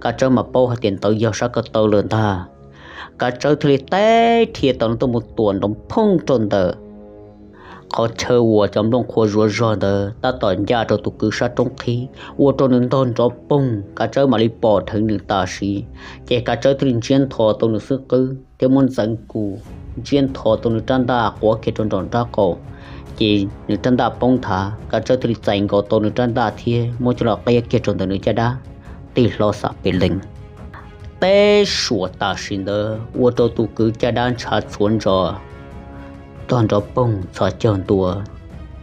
Kav Tsawb mas paub hais tias ntawd yog sab ko taw lawm ntag. Kav Tsawb thiaj li teb rhia tau nws tuaj mus tuam nrov phooj rau ntawm qhov chaw uas cov nplooj qhuav zuav zog ntawd tab tom ncaj rau tus kwv sab roob qhib, ua rau nws ntog nrov poog. Kav Tsawb mam li pom dheev nws tam sim, ces Kav Tsawb thiaj li ntsiab ntho tau nws xub qwb thiab muab ntxeev kus ntsiab ntho tau nws rab ntaj quav kiag rau nraum nraub qaum, ces nws rab ntaj poob nthav. Kav Tsawb thiaj li txais nkaus tau nws rab ntaj thiab muab coj los qiab kiag rau ntawm nws caj dab, tig hlo xam pes lees. Teb suas tam sim ntawd ua rau tus kwv caj dab ntshav txhuav ntsos, ntog nrov poog txhos caug ntua,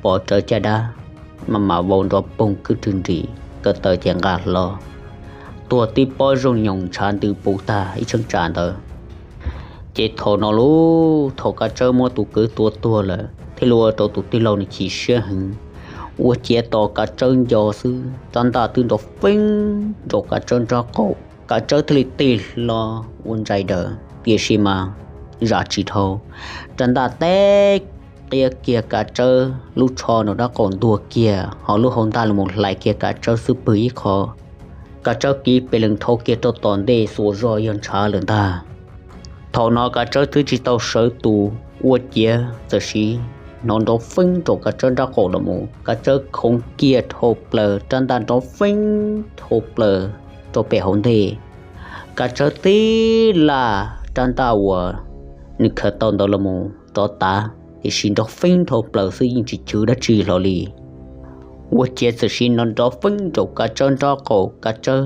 pov rawv caj dab, maj mam vau nrov poog kwj rwg nris, ko taw ces nqa hlo, tuag tib pob zoo nyoos ntshav ntws puv tag ib cheeb tsam ntawd. Ces thaum no lauj, thaum Kav Tsawb muab tus kwv tua tuag lawm thiaj li ua rau tus tij laug nws chim siab heev. Ua ciav tos Kav Tsawb nco xwb, rab ntaj twb nrov feeb nraum Kav Tsawb nraub qaum, Kav Tsawb thiaj li tig hlo ua ntsais daws, tiam sis mas zam tsis dhau. Rab ntaj teb qiab kiag Kav Tsawb lub tsho nraum nraub qaum ntuag kiag, ho lub hau ntaj los mus hlais kiag Kav Tsawb xub pwg ib qho. Kav Tsawb kiv pes lees dhau kiag rau tom ntej xuas zog yog ntshav lawm ntag. Thaum no Kav Tsawb twb tsis tau sawv tus, ua ciav txawm sim hnov nrov feeb rau Kav Tsawb nraub qaum los mus, Kav Tsawb khoov kiag dhau plaws, rab ntaj nrov feeb dhau plaws rau pem hauv ntej. Kav Tsawb tib laj rab ntaj uas nws khaws tau ntawd los mus rov tav, tiam sis nrov feeb dhau plaws xwb yeej tsis chwv dab tsi hlo li. Ua ciav txawm sim hnov nrov feeb rau Kav Tsawb nraub qaum, Kav Tsawb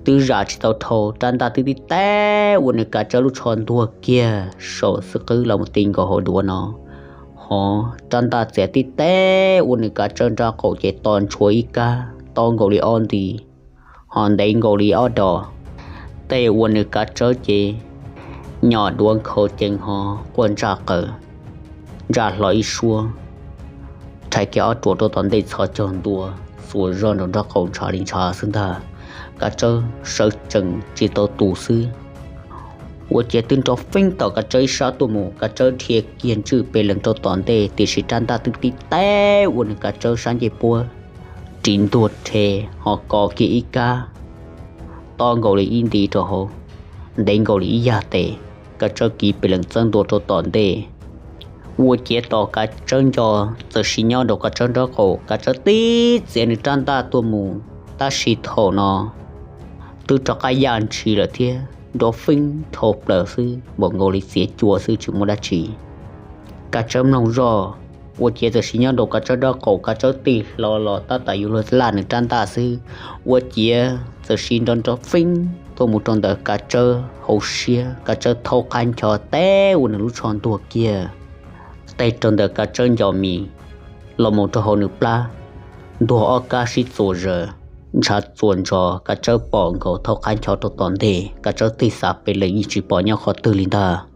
twb zam tsis tau dhau, rab ntaj twb tib teb ua nws Kav Tsawb lub tsho ntuag kiag saum xub qwb los mus ti nkaus hauv duav no. Hov rab ntaj txiav tib teb ua nws Kav Tsawb nraub qaum ces to ntshua ib kab, tob nkaus li ob nti, ho ntev nkaus li ob dos. Tej ua nws Kav Tsawb ces nyom duav nkhaus cees ho quaj ntsaj qaws, ntsaj hlo ib suab, rhais kiag ob ruam rau tom ntej txhos caug ntua, xuas zog nraum nraub qaum ntshav li ntshav xwb ntag. Kav Tsawb sawv tsees tsis tau tus xwb. Ua ciav twb nrov feeb tom Kav Tsawb ib sab tuaj mus, Kav Tsawb dhia kiag ntswj pes lees rau tom ntej, tiam sis rab ntaj twb tib teb ua nws Kav Tsawb sab ncej puab ris ntuag rhe, ho kos kiag ib kab, tob nkaus li ib nti rau hauv, ntev nkaus li ib yag tes. Kav Tsawb kiv pes lees txawb ntua rau tom ntej. Ua ciav tos Kav Tsawb nco, txawm sim nyob rau Kav Tsawb nraub qaum, Kav Tsawb tib txiav nws rab ntaj tuaj mus, tab sis thaum no twb rov qab yaj ntshis lawm thiab nrov feeb dhau plaws xwb, npaum nkaus li txiav cua xwb tsis muaj dab tsi. Kav Tsawb mloog zoj, ua ciav txawm sim nyob rau Kav Tsawb nraub qaum, Kav Tsawb tig hlo los tab tom yuav luag laj nws rab ntaj xwb, ua ciav txawm sim nrov nrov feeb tuaj mus rau ntawm Kav Tsawb hauv siab, Kav Tsawb thaub qab ncho teb ua nws lub tsho ntuag kiag, teg rau ntawm Kav Tsawb ncos mis los mus rau hauv nws plab, ntuag ob kab sib txuas zaws, ntshav txuas ntsos, Kav Tsawb pom nkaus thaub qab ncho rau tom ntej, Kav Tsawb tig xav pes lees yeej tsis pom nyob qhov twg li ntag.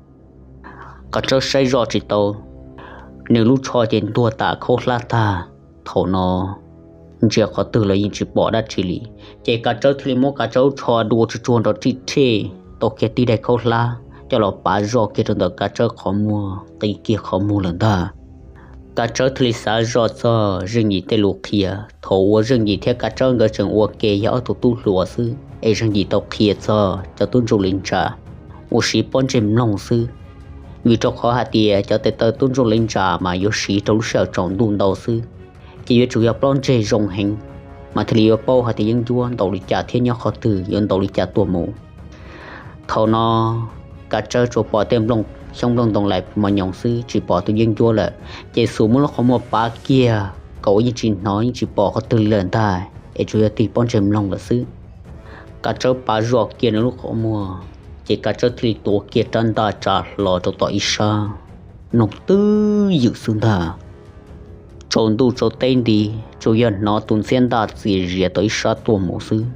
Kav Tsawb saib zoj tsis tau, nws lub tsho ces ntuag tam khaub hlab tag. Thaum no ntsia qhov twg los yeej tsis pom dab tsi li, ces Kav Tsawb thiaj li muab Kav Tsawb lub tsho dua tsuag tsuag nrov rij rhej, tau kiag tib daim khaub hlab coj los pav zoj kiag rau ntawm Kav Tsawb qhov muag, qi kiag qhov muag lawm ntag. Kav Tsawb thiaj li xav zoj txog Zeej Yim tej lus qhia. Thaum uas Zeej Yim thiab Kav Tsawb nkawd tseem ua ke yog ob tug tub hluas xwb, es Zeej Yim tau qhia txog cov tub ntsuj li ntsa uas siv pob ntseg mloog xwb, vim rau qhov hais tias cov tes taw tub ntsuj li ntsa mas yuav siv rau lub sij hawm tsaus ntuj ntau xwb, ces yuav tsum yog pob ntseg zoo heev, mas thiaj li yuav paub hais tias yeeb ncuab ntaus li cas thiab nyob qhov twg yuav ntaus li cas tuaj mus. Thaum no Kav Tsawb tsuas pom tej nplooj xyoob nplooj ntoo lais mos nyoos xwb, tsis pom tus yeeb ncuab lawm, ces xub muab lub qhov muag pav kiag kom ua yeej tsis hnov yeej tsis pom qhov twg li lawm ntag, es tsuas yog tig pob ntseg mloog lawm xwb. Kav Tsawb pav zoj kiag nws lub qhov muag, ces Kav Tsawb thiaj li tuav kiag rab ntaj tsa hlo rau tom ib sab, mloog twj ywm xwb ntag. Tsaus ntuj tsaus teb nti, tsuas yog hnov tus ntxhiab ntaj txias zias tom ib sab tuaj mus xwb.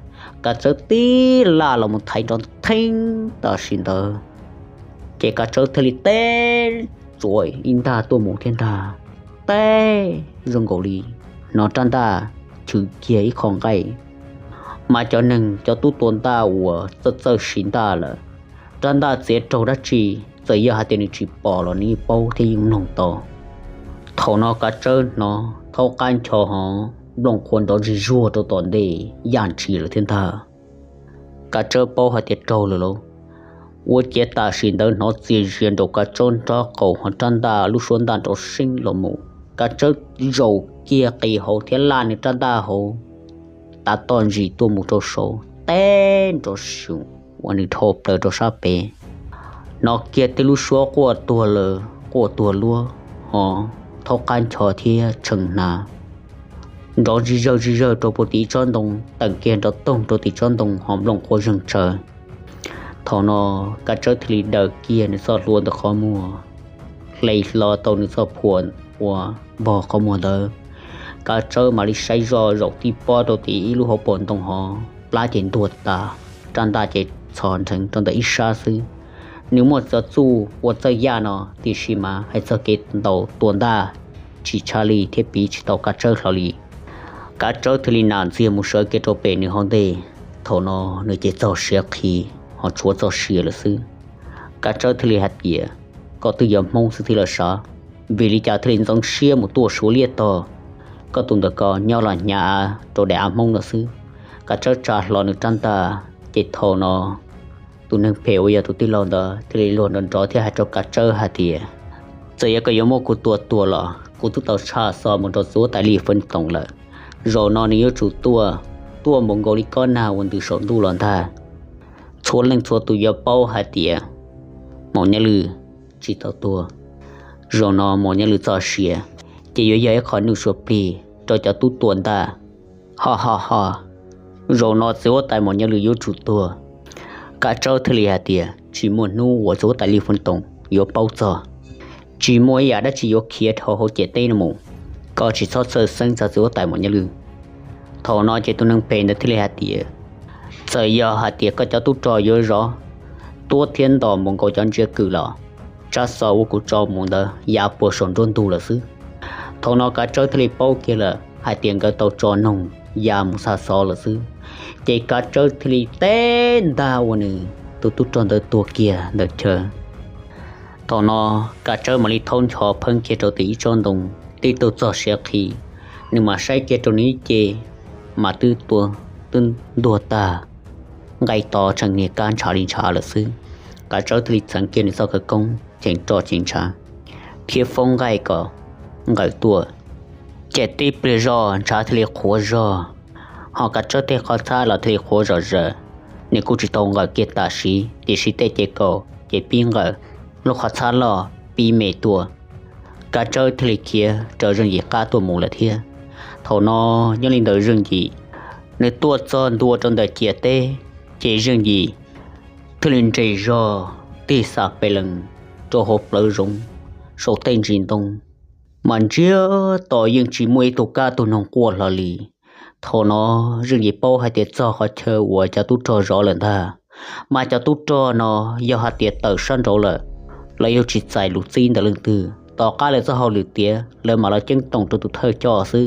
Kav Tsawb tib laj los mus thaiv nrov theeb tam sim ntawd, ces Kav Tsawb thiaj li teb tsuav ib ntaj tuaj mus thiab ntag. Teb zoo nkaus li hnov rab ntaj chwv kiag ib qho nqaij, mas cov neeg cov tub tua ntaj uas txawj txawj siv ntaj lawm, rab ntaj txiav raug dab tsi, txawm yog hais tias nws tsis pom los nws yeej paub thiab yeej mloog tau. Thaum no Kav Tsawb hnov thaub qab ncho hov nplooj qhuav nrov zig zuag rau tom ntej yaj ntshis lawm thiab ntag. Kav Tsawb paub hais tias raug lawm lauj. Ua ciav tam sim ntawd hnov txias zias nraum Kav Tsawb nraub qaum ho rab ntaj lub suab ntaj nrov seeb los mus. Kav Tsawb zaum kiag qis hauv thiab laj nws rab ntaj hauv tav toj ntsis tuaj mus rau saud teb nrov xyuv uas nws dhau plaws rau sab pem. Hnov kiag tej lub suab quaj tuag lawm quaj tuag luab ho thaub qab ncho thiab tshee hnav nrov zig zawg zig zawg rau puag tim ib tsob ntoo, teem kiag nrov toog rau tim tsob ntoo ho nplooj qhuav zeeg tsawv. Thaum no Kav Tsawb thiaj li daws kiag nws txoj hlua ntawm qhov muag, hle hlo tau nws txoj phuam uas npog qhov muag ntawd. Kav Tsawb mam li saib zoj zaum tib pob rau tim ib lub hauv paus ntoo ho plab ces ntuag tas, rab ntaj ces txhos nrheev rau ntawm ib sab xwb. Nws muaj txoj txuj ua txawj yaj no tiam sis mas hais txog kev ntaus tua ntaj tsis tshaj li thiab piv tsis tau Kav Tsawb hlo li. Kav Tsawb thiaj li nam ntxiag mus sawv kiag rau pem nws hauv ntej. Thaum no nws ces txog siav qhi ho tshuav txoj sia lawm xwb. Kav Tsawb thiaj li hais tias, koj twb yog Hmoob xwb thiab los sav, vim li cas thiaj li ntxeev siab mus tuaj Suav liab tog? Koj tus ntawm ko nyob los hnyav av rau daim av Hmoob no xwb. Kav Tsawb tsa hlo nws rab ntaj, ces thaum no tus neeg phem uas yog tus tij laug ntawd thiaj li luag nrov nrov thiab hais rau Kav Tsawb hais tias, txawm yog koj yuav muab kuv tua tuag los kuv twb tau tshaj xov mus rau txiv huab tais Lis Feeb Toom lawm. Zaum no nws yuav tsum tuaj, tuaj npaum nkaus li kob nag uas ntws saum ntuj los ntag. Txhua leej txhua tus yuav paub hais tias Maum Nyob Lwm tsis tau tuag. Zaum no Maum Nyob Lwm txoj sia ces yuav yog ib qho nuj suav plig rau cov tub tua ntaj. Ho ho ho, zaum no txiv huab tais Maum Nyob Lwm yuav tsum tuag. Kav Tsawb thiaj li hais tias, tsis muaj hnub uas txiv huab tais Lis Feeb Toom yuav paub txog. Tsis muaj ib yam dab tsi yuav khiav dhau hauv ciam teb no mus. Koj tsis txhob txhawj xeeb txog txiv huab tais Maum Nyob Lwm. Thaum no ces tus neeg phem ntawd thiaj li hais tias, txawm yog hais tias koj cov tub rog yuav zov tuab thiab ntos npaum nkaus cov ntsia kws los tsab xov uas kuv tso mus ntawd ya puag saum nruab ntug lawm xwb. Thaum no Kav Tsawb thiaj li paub kiag lawm hais tias nkawd tau tso noog ya mus xa xov lawm xwb. Ces Kav Tsawb thiaj li teb ntaj ua nws tus tub rog ntawd tuag kiag ntawm chaw. Thaum no Kav Tsawb mam li thaub ncho pheeb kiag rau tim ib tsob ntoo, tib tug txog siav qhi, nws mam saib kiag rau nws ib ce mas twb tua, twb ntuag tag, nqaij to tseem niag kab ntshav li ntshav lawm xwb. Kav Tsawb thiaj li txheev kiag nws txoj khawv koob cheem roj cheem ntshav thiab foob nqaij kom nqawm tuaj. Ces tib pliag zoj ntshav thiaj li qhuav zog, ho Kav Tsawb tej qhov txhab los thiaj li qhuav zom zaws. Nws kuj tsis tau nqawm kiag tam sim, tiam sis tej ces kaum ces pib nqawm, lub qhov txhab loj pib me tuaj. Kav Tsawb thiaj li khiav raws Zeej Yim qab tuaj mus lawm thiab. Thaum no nyob li ntawd Zeej Yim nws tuaj txog ntua rau ntawm ciam teb, ces Zeej Yim thiaj li nres zog tig xa pes lees rau hauv plawv zoov saum tej ntsis ntoo, mas ntsiag to yeej tsis muaj ib tug kab tug noog quaj hlo li. Thaum no Zeej Yim paub hais tias txog qhov chaw uas cov tub rog zov lawm ntag, mas cov tub rog no yog hais tias tawm sab nraud lawm, lawv yuav tsis txais lus txib ntawm leej twg. Tom qab lawv txoj hauj lwm tiav lawv mam los ceeb toom rau tus thawj coj xwb.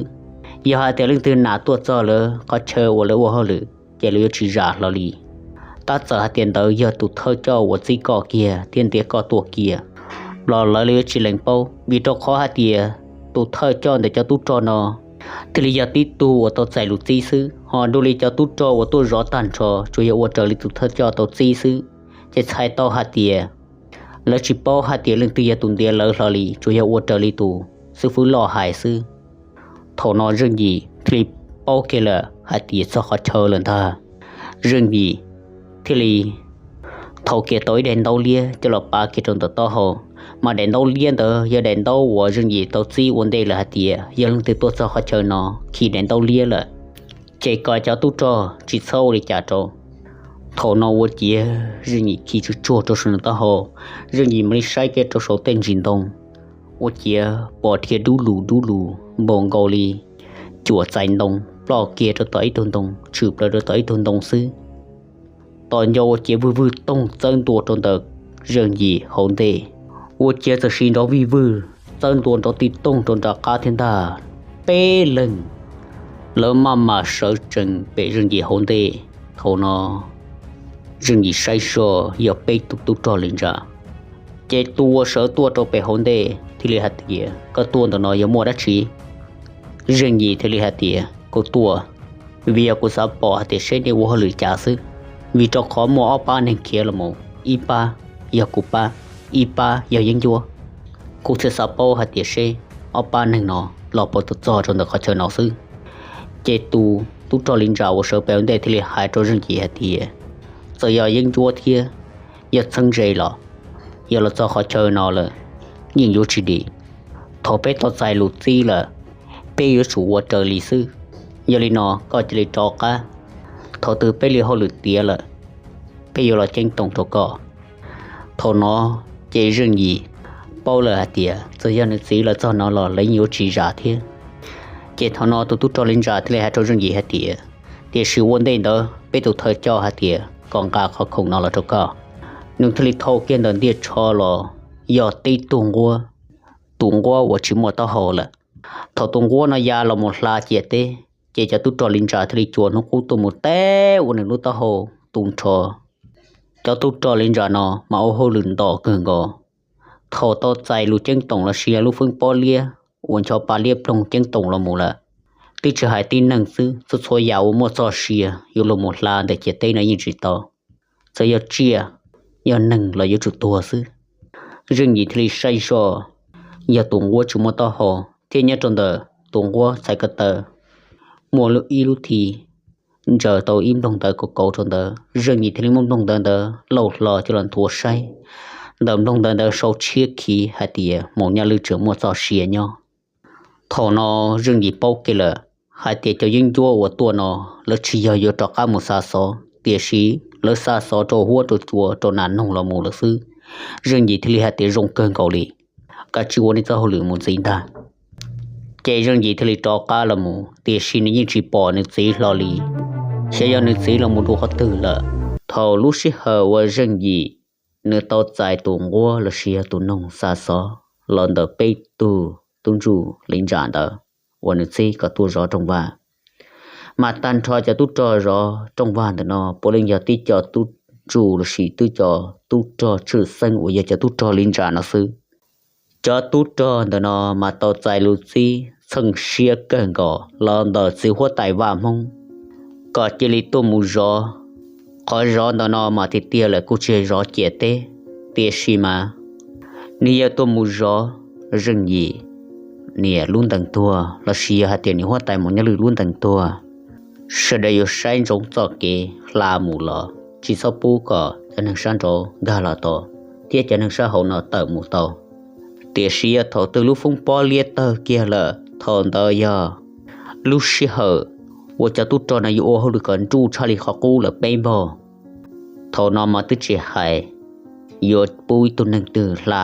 Yog hais tias leej twg nam tuaj txog lawv qhov chaw uas lawv ua hauj lwm ces lawv yuav tsis zam hlo li. Tab txawm hais tias ntawd yog tus thawj coj uas txib koj kiag thiab ntiav koj tuaj kiag los lawv yuav tsis lees paub, vim rau qhov hais tias tus thawj coj ntawm cov tub rog no thiaj li yog tib tug uas tau txais lus txib xwb, ho dua li cov tub rog uas tuaj zov tag nrho tsuas yog ua raws li tus thawj coj tau txib xwb. Ces txhais tau hais tias lawv tsis paub hais tias leej twg yog tus ntiav lawv hlo li, tsuas yog ua raws li tus xib fwb loj hais xwb. Thaum no Zeej Yim thiaj li paub kiag lawm hais tias txog qhov chaw lawm ntag. Zeej Yim thiaj li thau kiag tau ib daim ntaub liab coj los pav kiag rau ntawm taub hau, mas daim ntaub liab ntawd yog daim ntaub uas Zeej Yim tau txib ua ntej lawm hais tias yog leej twg tuaj txog qhov chaw no khi daim ntaub liab lawm ces kom cov tub rog tsis txhob ua li cas rau. Thaum no ua ciav Zeej Yim khi tsuj tsuag rau saum nws taub hau, Zeej Yim mam li saib kiag rau saum tej ntsis ntoo, ua ciav pom dhia dub lus dub lus npaum nkaus li cuam txais ntoo ploj kiag rau tom ib tug ntoo, tshwm plaws rau tom ib tug ntoo xwb. Tos nco ua ciav vwj vwj toog txawb ntua rau ntawm Zeej Yim hauv ntej, ua ciav txawm siv nrov vij vwj txawb ntua nrov tij toog rau nram qab thiab ntag. Peb leeg lawv maj mam sawv tsees pem Zeej Yim hauv ntej. Thaum no Zeej Yim saib zoj yog peb tus tub rog li ntsa, ces tus uas sawv tuaj rau pem hauv ntej thiaj li hais tias, koj tuaj ntawm no yog muaj dab tsi? Zeej Yim thiaj li hais tias, kuv tuaj, vim yog kuv xav pom hais tias seb nej ua hauj lwm cas xwb. Vim rau qhov muaj ob pab neeg khiav los mus, ib pab yog kuv pab, ib pab yog Yeeb Ncuab. Kuv thiaj xav paub hais tias seb ob pab neeg no los puas tau txog rau ntawm qhov chaw no xwb. Ces tus tub rog Li Ntsa uas sawv pem ua ntej thiaj li hais rau Zeej Yim hais tias, txawm yog Yeeb Ncuab thiab yog txheeb ze los, yog los txog qhov chaw no lawm yeej yuav tsis dim. Thaum peb tau txais lus txib lawm, peb yuav tsum ua raws li xwb. Yog li no koj cia li rov qab, thaum twg peb li hauj lwm tiav lawm, peb yuav los ceeb toom rau koj. Thaum no ces Zeej Yim paub lawm hais tias txawm yog nws txiv los txog no los lawv yeej yuav tsis zam thiab. Ces thaum no tus tub rog Li Ntsa thiaj li hais rau Zeej Yim hais tias, tiam sis ua ntej ntawd peb tus thawj coj hais tias kom nqa qhov khoom no los rau koj. Nws thiaj li thau kiag ntawm ntiaj tsho los yog tib tug nquab, tus nquab uas tsis muaj taub hau lawm. Thaum tus nquab no ya los mus hla ciam teb, ces cov tub rog Li Ntsa thiaj li cuam hnub qub tuaj mus teb ua nws lub taub hau tu nrho. Cov tub rog Li Ntsa no mas ua hauj lwm ntom kawg nkaus. Thaum tau txais lus ceeb toom los sis yog lub feeb pob liab uas ncho pa liab ploog ceeb toom los mus lawm, twb tsis hais tib neeg xwb, txhua txhua yam uas muaj txoj sia yuav los mus hla ntawm ciam teb no yeej tsis tau. Txawm yog tsiaj, yog neeg los yuav tsum tuag xwb. Zeej Yim thiaj li saib zoj, yog tus nquab tsis muaj taub hau thiab nyob rau ntawm tus nquab txhais ko taw muaj ib lub thi ntsaws tau ib nplooj ntawv kauv kauv rau ntawd. Zeej Yim thiaj li muab nplooj ntawv ntawd lauj hlo coj los nthuav saib. Ntawm nplooj ntawv ntawd sau tshiab khiv hais tias Maum Nyaj Lwj tseem muaj txoj sia nyob. Thaum no Zeej Yim paub kiag lawm hais tias cov Yeeb Ncuab uas tuaj no lawv tsis yog yuav rov qab mus xa xov, tiam sis lawv xa xov rau huab rau cua rau nas noog los mus lawm xwb. Zeej Yim thiaj li hais tias zoo kawg nkaus li, kav tsij ua nej txoj hauj lwm mus ntxiv ntag. Ces Zeej Yim thiaj li rov qab los mus, tiam sis nws yeej tsis pom nws txiv hlo li, xyov yog nws txiv los mus dua qhov twg lawm. Thaum lub sij hawm uas Zeej Yim nws tau txais tus nquab los sis yog tus noog xa xov los ntawm peb tug tub ntsuj Li Ntsa ntawd uas nws txib kom tuaj zov rooj vag, mas tag nrho cov tub rog zov rooj vag ntawm no puav leej yog tib co tub ntsuj los sis tib co tub rog tshwj xeeb uas yog cov tub rog Li Ntsa no xwb. Cov tub rog ntawm no mas tau txais lus txib txheej siab kawg nkaus los ntawm txiv huab tais Vaj Hmoob kom cia li tuaj mus zov. Qhov zov ntawm no mas tiag tiag lawm kuj tsis yog zov ciam teb, tiam sis mas nws yog tuaj mus zov Zeej Yim niam lub ntees tuag los sis yog hais tias niam huab tais Maum Nyaj Lwj lub ntees tuag. Sawv daws yuav saib ntsoov txoj kev hla mus los tsis txhob pub kom cov neeg sab nraud nkag los tod thiab cov neeg sab hauv no tawm mus tau. Tiam sis yog thaum twg lub foob pob liab tawg kiag lawm, thaum ntawd yog lub sij hawm uas cov tub rog no yuav ua hauj lwm kom nruj tshaj li qhov qub lawm peb npaug. Thaum no mas twb tsis hais yuav pub ib tug neeg twg hla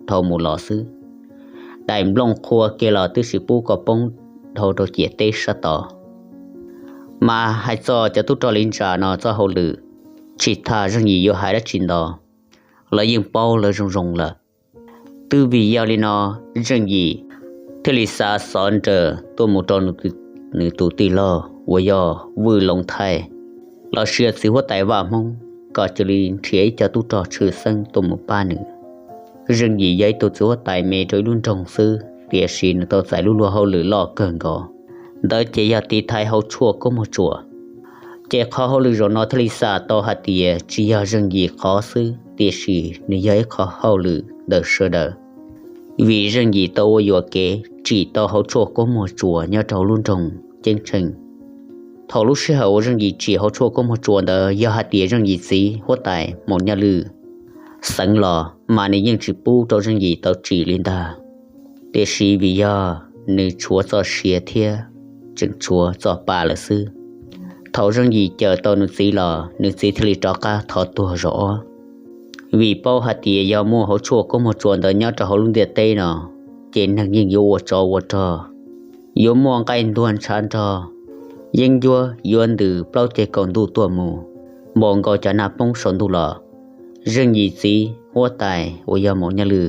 dhau mus los xwb, daim nplooj qhuav kiag los twb tsis pub kom poob dhau rau ciam teb sab tod. Mas hais txog cov tub rog Li Ntsa no txoj hauj lwm, tsis tas Zeej Yim yuav hais dab tsi ntau, lawv yeej paub lawv zoo zoo lawm. Twb vim yog li no, Zeej Yim thiaj li xa xov nraws tuaj mus rau nws tus tij laug uas yog Vwj Loov Thaij los sis yog txiv huab tais Vaj Hmoob kom cia li nrhiav ib co tub rog tshwj xeeb tuaj mus pab nws. Zeej Yim yog ib tug txiv huab tais me rau ib lub nroog xwb, tiam sis nws tau txais lub luag hauj lwm loj kawg nkaus, ntawd ces yog tiv thaiv hauv tshuaj koob muag tsuas. Ces qhov hauj lwm zaum no thiaj li xam tau hais tias tsis yog Zeej Yim qhov xwb, tiam sis nws yog ib qhov hauj lwm ntawm sawv daws. Vim Zeej Yim tau ua yuam kev tsim tau hauv tshuaj koob muag tsuas nyob rau hauv lub nroog Ceeb Tsheej. Thaum lub sij hawm uas Zeej Yim tsim hauv tshuaj koob muag tsuas ntawd yog hais tias Zeej Yim txiv huab tais Maum Nyaj Lwj xeev los mas nws yeej tsis pub rau Zeej Yim tau tsim li ntag. Tiam sis vim yog nws tshuav txoj sia thiab tseem tshuav txoj pa lawm xwb. Thaum Zeej Yim cawm tau nws txiv los nws txiv thiaj li rov qab thov tuag zaum ob. Vim paub hais tias yog muaj hauv tshuaj koob muag tsuas ntawd nyob rau hauv lub ntiaj teb no, ces neeg yeej yuav ua tsov ua rog, yuav muaj nqaij ntuag ntshav nrog, yeeb ncuab yuav ntws plaub ceg kaum ntuj tuaj mus, npaum nkaus cov nag poob saum ntuj los. Zeej Yim txiv huab tais uas yog Maum Nyaj Lwj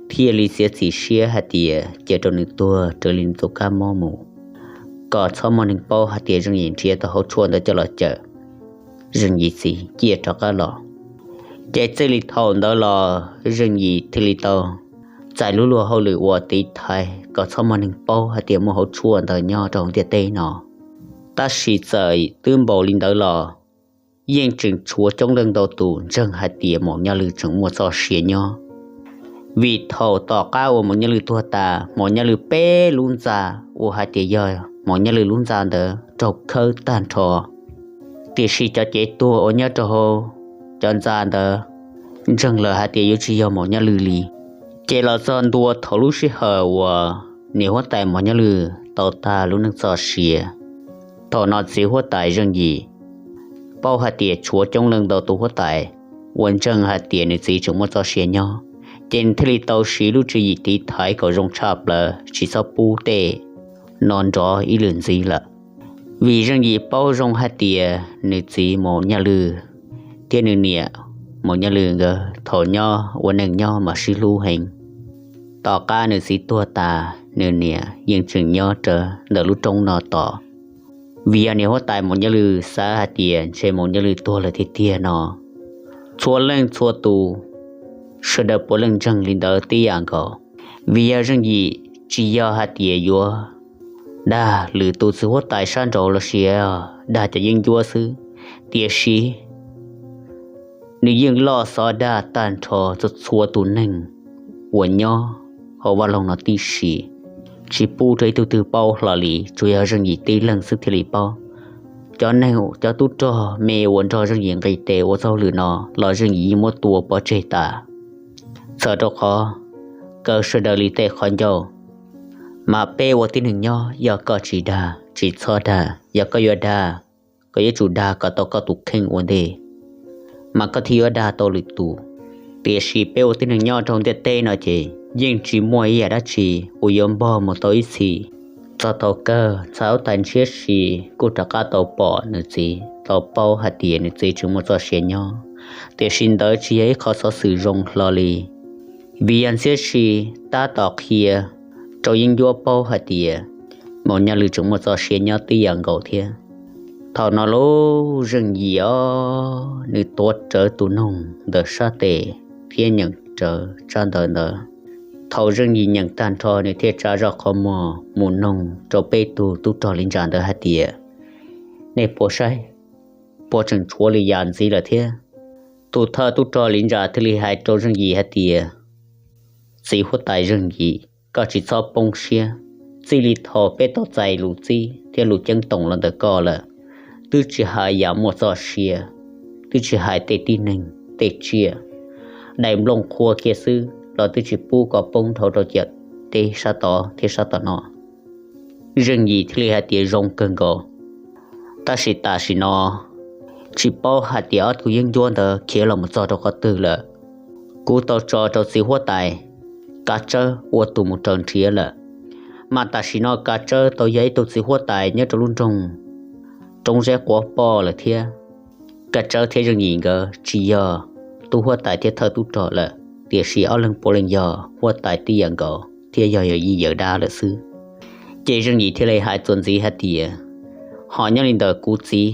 thiaj li txiav txim siab hais tias cia rau nws tuag raws li nws tus kab mob mus, kom txhob muaj neeg paub hais tias Zeej Yim nrhiav tau hauv tshuaj ntawd coj los cawm Zeej Yim txiv ciaj rov qab los. Ces txij li thaum ntawd los Zeej Yim thiaj li tau txais lub luag hauj lwm uas tiv thaiv kom txhob muaj neeg paub hais tias muaj hauv tshuaj ntawd nyob rau hauv ntiaj teb no. Tab sis txawm twb npaum li ntawd los yeej tseem tshuav coob leej ntau tus ntseeg hais tias Maum Nyaj Lwm tseem muaj txoj sia nyob. Vim thaum tom qab uas Maum Nyaj Lwm tuag tas, Maum Nyaj Lwm peb lub ntxa uas hais tias yog Maum Nyaj Lwm lub ntxa ntawd raug khawb tag nrho, tiam sis cov cev tuag uas nyob rau hauv cov ntxa ntawd ntseeg lawm hais tias yuav tsis yog Maum Nyaj Lwm li. Ces los txog ntua thaum lub sij hawm uas niam huab tais Maum Nyaj Lwm tau tag lub neej txoj sia, thaum no txiv huab tais Zeej Yim paub hais tias tshuav coob leej ntau tus huab tais uas ntseeg hais tias nws txiv tseem muaj txoj sia nyob, ces nws thiaj li tau siv lub tswv yim tiv thaiv kom zoo tshaj plaws tsis txhob pub tej no nrov ib lwm ntxiv lawm. Vim Zeej Yim paub zoo hais tias nws txiv Maum Nyaj Lwm thiab nws niam Maum Nyaj Lwm nkawd thaum nyob ua neej nyob mas sib hlub heev. Tom qab nws txiv tuag tas, nws niam yeej tseem nyob rawv ntawm lub roob no tos. Vim yog niam huab tais Maum Nyaj Lwm xav hais tias ntshe Maum Nyaj Lwm tuag lawm tiag tiag no, txhua leej txhua tus sawv daws puav leej ntseeg li ntawd tib yam nkaus. Vim yog Zeej Yim tsis yog hais tias yuav dag lwm tus txiv huab tais sab nraud los sis dag cov yeeb ncuab xwb, tiam sis nws yeej loj xov dag tag nrho txhua txhua tus neeg uas nyob hauv vaj loog no tib si, tsis pub rau ib tug twg paub hlo li, tsuas yog Zeej Yim tib leeg xwb thiaj li paub. Cov neeg, cov tub rog me uas nrog Zeej Yim nqis tes ua txuj lwm no los Zeej Yim yeej muab tua pov tseg tas. Txawm rau qhov kaw sawv daws li tej qhov ncauj, mas peb ua tib neeg nyob yog koj tsis dag tsis txhob dag, yog koj yuav dag, koj yuav tsum dag kom tau koj tus kheej ua ntej, mas koj thiaj yuav dag tau lwm tus. Tiam sis peb ua tib neeg nyob rau ntiaj teb no ces yeej tsis muaj ib yam dab tsi uas yuav npog mus tau ib txhis. Txog thaum kawg txhais huab tais Ntshiab Si kuj rov qab tau pom nws txiv, tau paub hais tias nws txiv tseem muaj txoj sia nyob. Tiam sis ntawd tsis yog ib qho xov xwm zoo hlo li, vim yog Ntshiab Si tab tom qhia rau yeeb ncuab paub hais tias Maum Nyaj Lwm tseem muaj txoj sia nyob tib yam nkaus thiab. Thaum no lub Zeej Yim os, nws tuav rawv tus noog ntawm sab tes thiab nyeem rawv tsab ntawv ntawd. Thaum Zeej Yim nyeem tag nrho nws thiaj tsa zoj qhov muag mus noog rau peb tug tub rog li ntsa ntawd hais tias, nej puas saib, puas tseem tshuav li yam ntxiv lawm thiab? Tus thawj tub rog li ntsa thiaj li hais rau Zeej Yim hais tias, txiv huab tais Zeej Yim, koj tsis txhob poob siab. Txij li thaum peb tau txais lus txib thiab lus ceeb toom los ntawm koj lawm, twb tsis hais yam muaj txoj sia, twb tsis hais tej tib neeg tej tsiaj, daim nplooj qhua kiag xwb los twb tsis pub koj poob dhau rau ciam teb sab tod thiab sab tom no. Zeej Yim thiaj li hais tias zoo kawg nkaus. Tab sis tam sim no tsis paub hais tias ob tug yeeb ncuab ntawd khiav los mus txog rau qhov twg lawm. Kuv tau tso rau txiv huab tais Kav Tsawb ua tus mus raws nrhiav lawm, mas tam sim no Kav Tsawb tau yog ib tug txiv huab tais nyob rau lub nroog Roob Zeb Quav Poj lawm thiab. Kav Tsawb thiab Zeej Yim nkawd tsis yog tub huab tais thiab thawj tub rog lawm, tiam sis ob leeg puav leej yog huab tais tib yam nkaus thiab yog yawm yij yawm dab lawm xwb. Ces Zeej Yim thiaj li hais txuas ntxiv hais tias, ho nyob li ntawm kuv txiv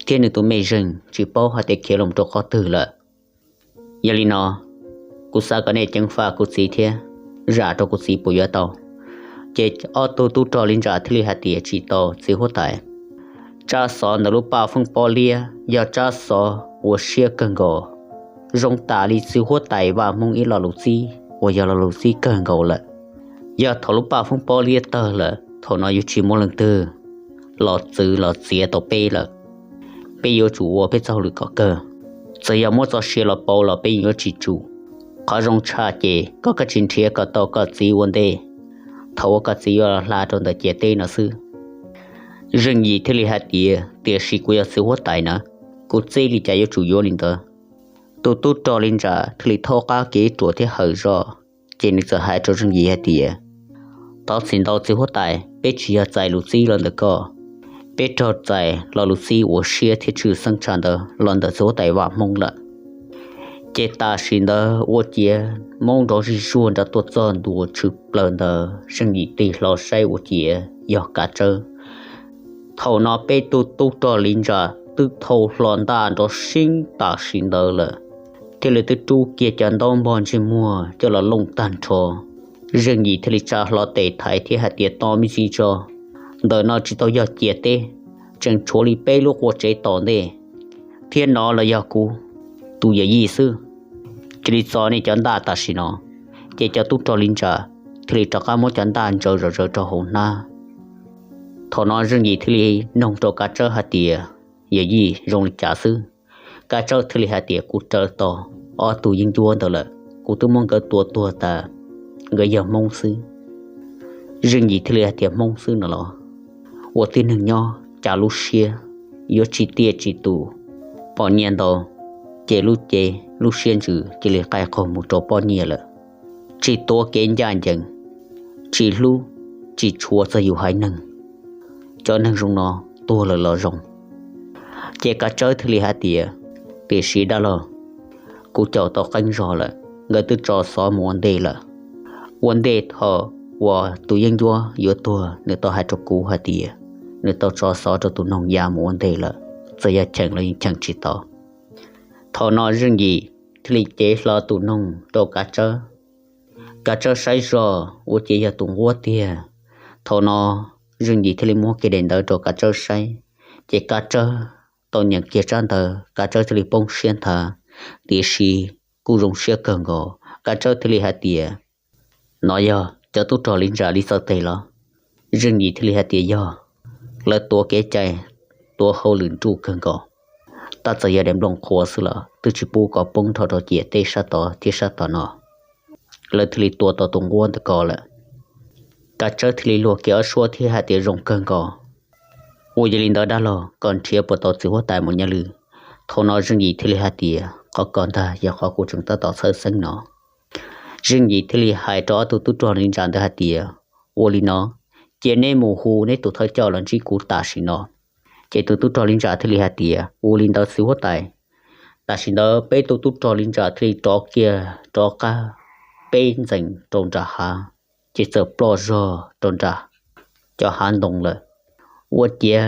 thiab nws tus me zeej tsis paub hais tias khiav los rau qhov twg lawm. Yog li no, kuv xav kom nej ceev faj kuv txiv thiab zam rau kuv txiv puas yuav tau? Ces ob tug tub rog li ntsa thiaj li hais tias, tsis tau txiv huab tais. Tsab xov ntawm lub paj feeb pob liab yog tsab xov uas siab kawg nkaus, zoo tas li txiv huab tais Vaj Hmoob ib lo lus txib uas yog lo lus txib kawg nkaus lawm. Yog thaum lub paj feeb pob liab tawg lawm, thaum no yuav tsis muaj leej twg los txwv los txiav tau peb lawm. Peb yuav tsum ua peb txoj hauj lwm kom kawg. Txawm yog muab txoj sia los pauv los peb yeej yuav tsis tsum. Qhov zoo tshaj ces koj kav tsij nrhiav kom tau koj txiv ua ntej, thaum uas koj txiv yuav los hla rau ntawm ciam teb no xwb. Zeej Yim thiaj li hais tias, tiam sis kuv yog txiv huab tais na, kuv txib li cas yuav tsum yuav li ntawd. Tus tub rog li ntsa thiaj li thaub qab kev ruam thiab hawm zog, ces nws txawm hais rau Zeej Yim hais tias, thov txim ntau txiv huab tais, peb tsis yog txais lus txib los ntawm koj, peb raug txais lo lus txib uas siab thiab tshwj xeeb tshaj ntawd los ntawm txiv huab tais Vaj Hmoob lawm. Ces tam sim ntawd ua ciav Hmoob nrov zij zuag nrov tuaj txog ntua tshwm plaws ntawd, Zeej Yim tig hlo saib ua ciav yog Kav Tsawb. Thaum no peb tug tub rog li ntsa twb thau hlo ntaj nrov seeb tam sim ntawd lawm, thiaj li twb rub kiag cov ntaub npog ntsej muag coj los looj tag nrho. Zeej Yim thiaj li tsa hlo tes thaiv thiab hais tias, tos me ntsis tso, ntawm no tsis tau yog ciam teb, tseem tshuav li peb lub qua tsev tom ntej, thiab no los yog kuv tus yawm yij xwb. Cia li txo nej cov ntaj tam sim no. Ces cov tub rog li ntsa thiaj li rov qab muab cov ntaj ntsaws zom zaws rau hauv hnab. Thaum no Zeej Yim thiaj li noog rau Kav Tsawb hais tias, yawm yij, zoo li cas xwb? Kav Tsawb thiaj li hais tias, kuv raws tos ob tug yeeb ncuab ntawd lawm, kuv twb muab nkawd tua tuag tas, nkawd yog Hmoob xwb. Zeej Yim thiaj li hais tias, Hmoob xwb no los? Ua tib neeg nyob cas lub siab yuav tsis tiaj tsis tus, pom nyiaj ntau ces lub cev lub siab ntsws cia li qaij qaug mus rau poj niam lawm, tsis tuav kev ncaj ncees, tsis hlub tsis tshua txog yus haiv neeg. Cov neeg zoo no tuag lawm los zoo. Ces Kav Tsawb thiaj li hais tias, tiam sis dab laug, kuv caum tau qeeb zog lawm, nkawd twb tso xov mus ua ntej lawm. Ua ntej thaum uas tus yeeb ncuab yuav tuag, nws tau hais rau kuv hais tias nws tau tso xov rau tus noog ya mus ua ntej lawm, txawm yog cheem los yeej cheem tsis tau. Thaum no Zeej Yim thiaj li cev hlo tus noog rau Kav Tsawb. Kav Tsawb saib zog ua ciav yog tus nquab tiag. Thaum no Zeej Yim thiaj li muab kiag daim ntawv rau Kav Tsawb saib, ces Kav Tsawb tau nyeem kiag tsab ntawv, Kav Tsawb thiaj li poob siab nthav, tiam sis kuj zoo siab kawg nkaus. Kav Tsawb thiaj li hais tias, no yog cov tub rog li ntsa li txawj tes los? Zeej Yim thiaj li hais tias, yog, lawv tuav kev cai, tuav hauj lwm nruj kawg nkaus, tab txawm yog daim nplooj qhuav xwb los twb tsis pub kom poob nrho rau ciam teb sab tod thiab sab tom no. Lawv thiaj li tua tau tus nquab ntawd ko lawm. Kav Tsawb thiaj li luag kiag ob suab thiab hais tias, zoo kawg nkaus. Ua yog li ntawd dab laug, koj nrhiav puas tau txiv huab tais Maum Nyaj Lwm? Thaum no Zeej Yim thiaj li hais tias, qhov ko ntag yog qhov kuv tseem tab tom txhawj xeeb no. Zeej Yim thiaj li hais rau ob tug tub rog li ntsa ntawd hais tias, ua li no, cia neb mus hu neb tus thawj coj los ntsib kuv tam sim no. Ces tus tub rog li ntsa thiaj li hais tias, ua li ntawd txiv huab tais. Tam sim ntawd peb tug tub rog li ntsa thiaj li rov kiag rov qab peb ntxees rau nram hav, ces txawm ploj zog rau nram cov hav ntoo lawm. Ua ciav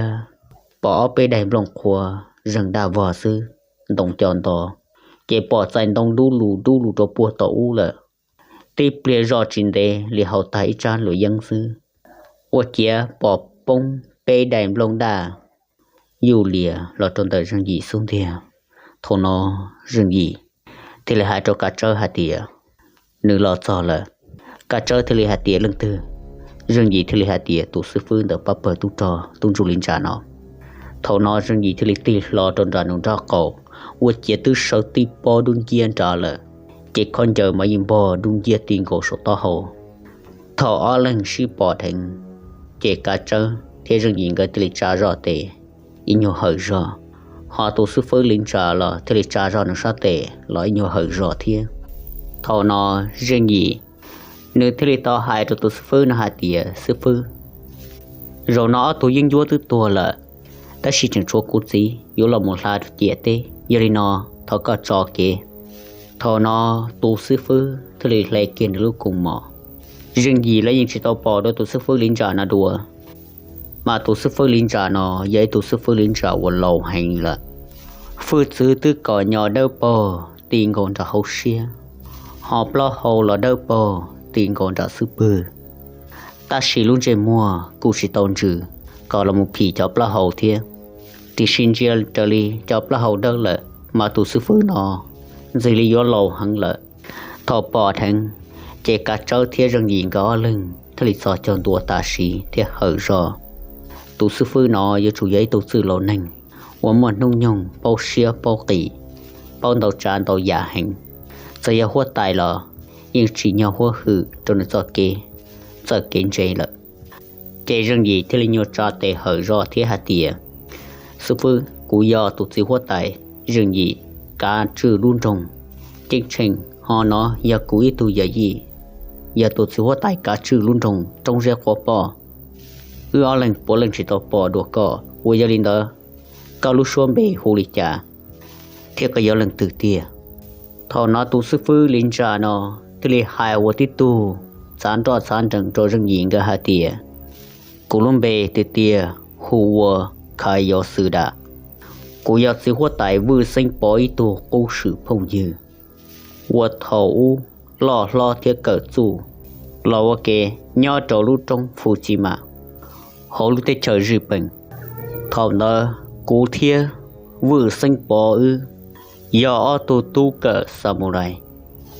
pom ob peb daim nplooj qhuav zeeg daj vog xwb, ntoo co nto, ces pom txais ntoo dub lug dub lug rau puag tom ub lawm. Tib pliag zoj tsis ntev li haus tag ib tsab luam yeeb xwb, ua ciav pom poob peb daim nplooj daj yuj lias los rau ntawm Zeej Yim xub ntiag. Thaum no Zeej Yim thiaj li hais rau Kav Tsawb hais tias, nws los txog lawm. Kav Tsawb thiaj li hais tias, leej twg? Zeej Yim thiaj li hais tias, tus xib fwb ntawm pab pawg tub rog tub ntsuj li ntsa no. Thaum no Zeej Yim thiaj li tig hlo rau nram nws nraub qaum, ua ciav twb sawv tib pob dub nciab nrad lawm, ces khaub ncaws mas yeej npog dub nciab ti nkaus saum taub hau. Thaum ob leeg sib pom dheev, ces Kav Tsawb thiab Zeej Yim nkawd thiaj li tsa zoj tes ib nyuag hawm zog, ho tus xib fwb li ntsa los thiaj li tsa zog nws sab tes los ib nyuag hawm zog thiab. Thaum no Zeej Yim nws thiaj li tau hais rau tus xib fwb no hais tias, xib fwb, zaum no ob tug yeeb ncuab twb tuag lawm, tab sis tseem tshuav kuv txiv yuav los mus hla rau ciam teb, yog li no thov koj tso kev. Thaum no tus xib fwb thiaj li hle kiag nws lub kua muag. Zeej Yim lawv yeej tsis tau pom dua tus xib fwb li ntsa no dua, mas tus xib fwb li ntsa no yog ib tug xib fwb li ntsa uas laus heev lawm. Hwj txwv twb kom nyo dawb paug ti nkaus nram hauv siab, ho plaub hau los dawb paug ti nkaus nram xub pwg, tab sis lub ntsej muag kuj tsis tau ntsws kom los mus phim cov plaub hau thiab. Tiam sis ntsia raws li cov plaub hau dawb lawm, mas tus xib fwb no ntxim li yuav laus heev lawm. Thaum pom dheev, ces Kav Tsawb thiab Zeej Yim nkawd ob leeg thiaj li txhos caug ntua tam sim thiab hawm zog. Tus xib fwb no yuav tsum yog ib tug txwj laus neeg uas muaj hnub nyoog paub siab paub qis, paub ntau tsav ntau yam heev. Txawm yog huab tais los yeej tsim nyog huab hwm rau nws txoj kev, txoj kev ntse lawm. Ces Zeej Yim thiaj li nyuag tsa tes hawm zog thiab hais tias, xib fwb, kuv yog tus txiv huab tais Zeej Yim, Kav Tswj lub nroog Ceeb Tsheej, ho no yog kuv ib tug yawm yij, yog tus txiv huab tais Kav Tswj lub nroog Roob Zeb Quav Poj. Wb ob leeg puav leej tsis tau pom dua koj, ua yog li ntawd koj lub suab npe hu li cas, thiab koj yog leej twg tiag? Thaum no tus xib fwb li ntsa no thiaj li hais ua tib tug txav nroj txav nrees rau Zeej Yim nkawd hais tias, kuv lub npe tiag tiag hu ua Khais Yos Xwm Dam. Kuv yog txiv huab tais Vwj Xeeb Pov ib tug qub swm phooj ywg, uas thaum ub loj hlob thiab kawm txuj los ua ke nyob rau lub roob Fujimas hauv lub teb chaws Zwj Pees. Thaum ntawd kuv thiab Vwj Xeeb Pov wb yog ob tug tub kawm Xamurais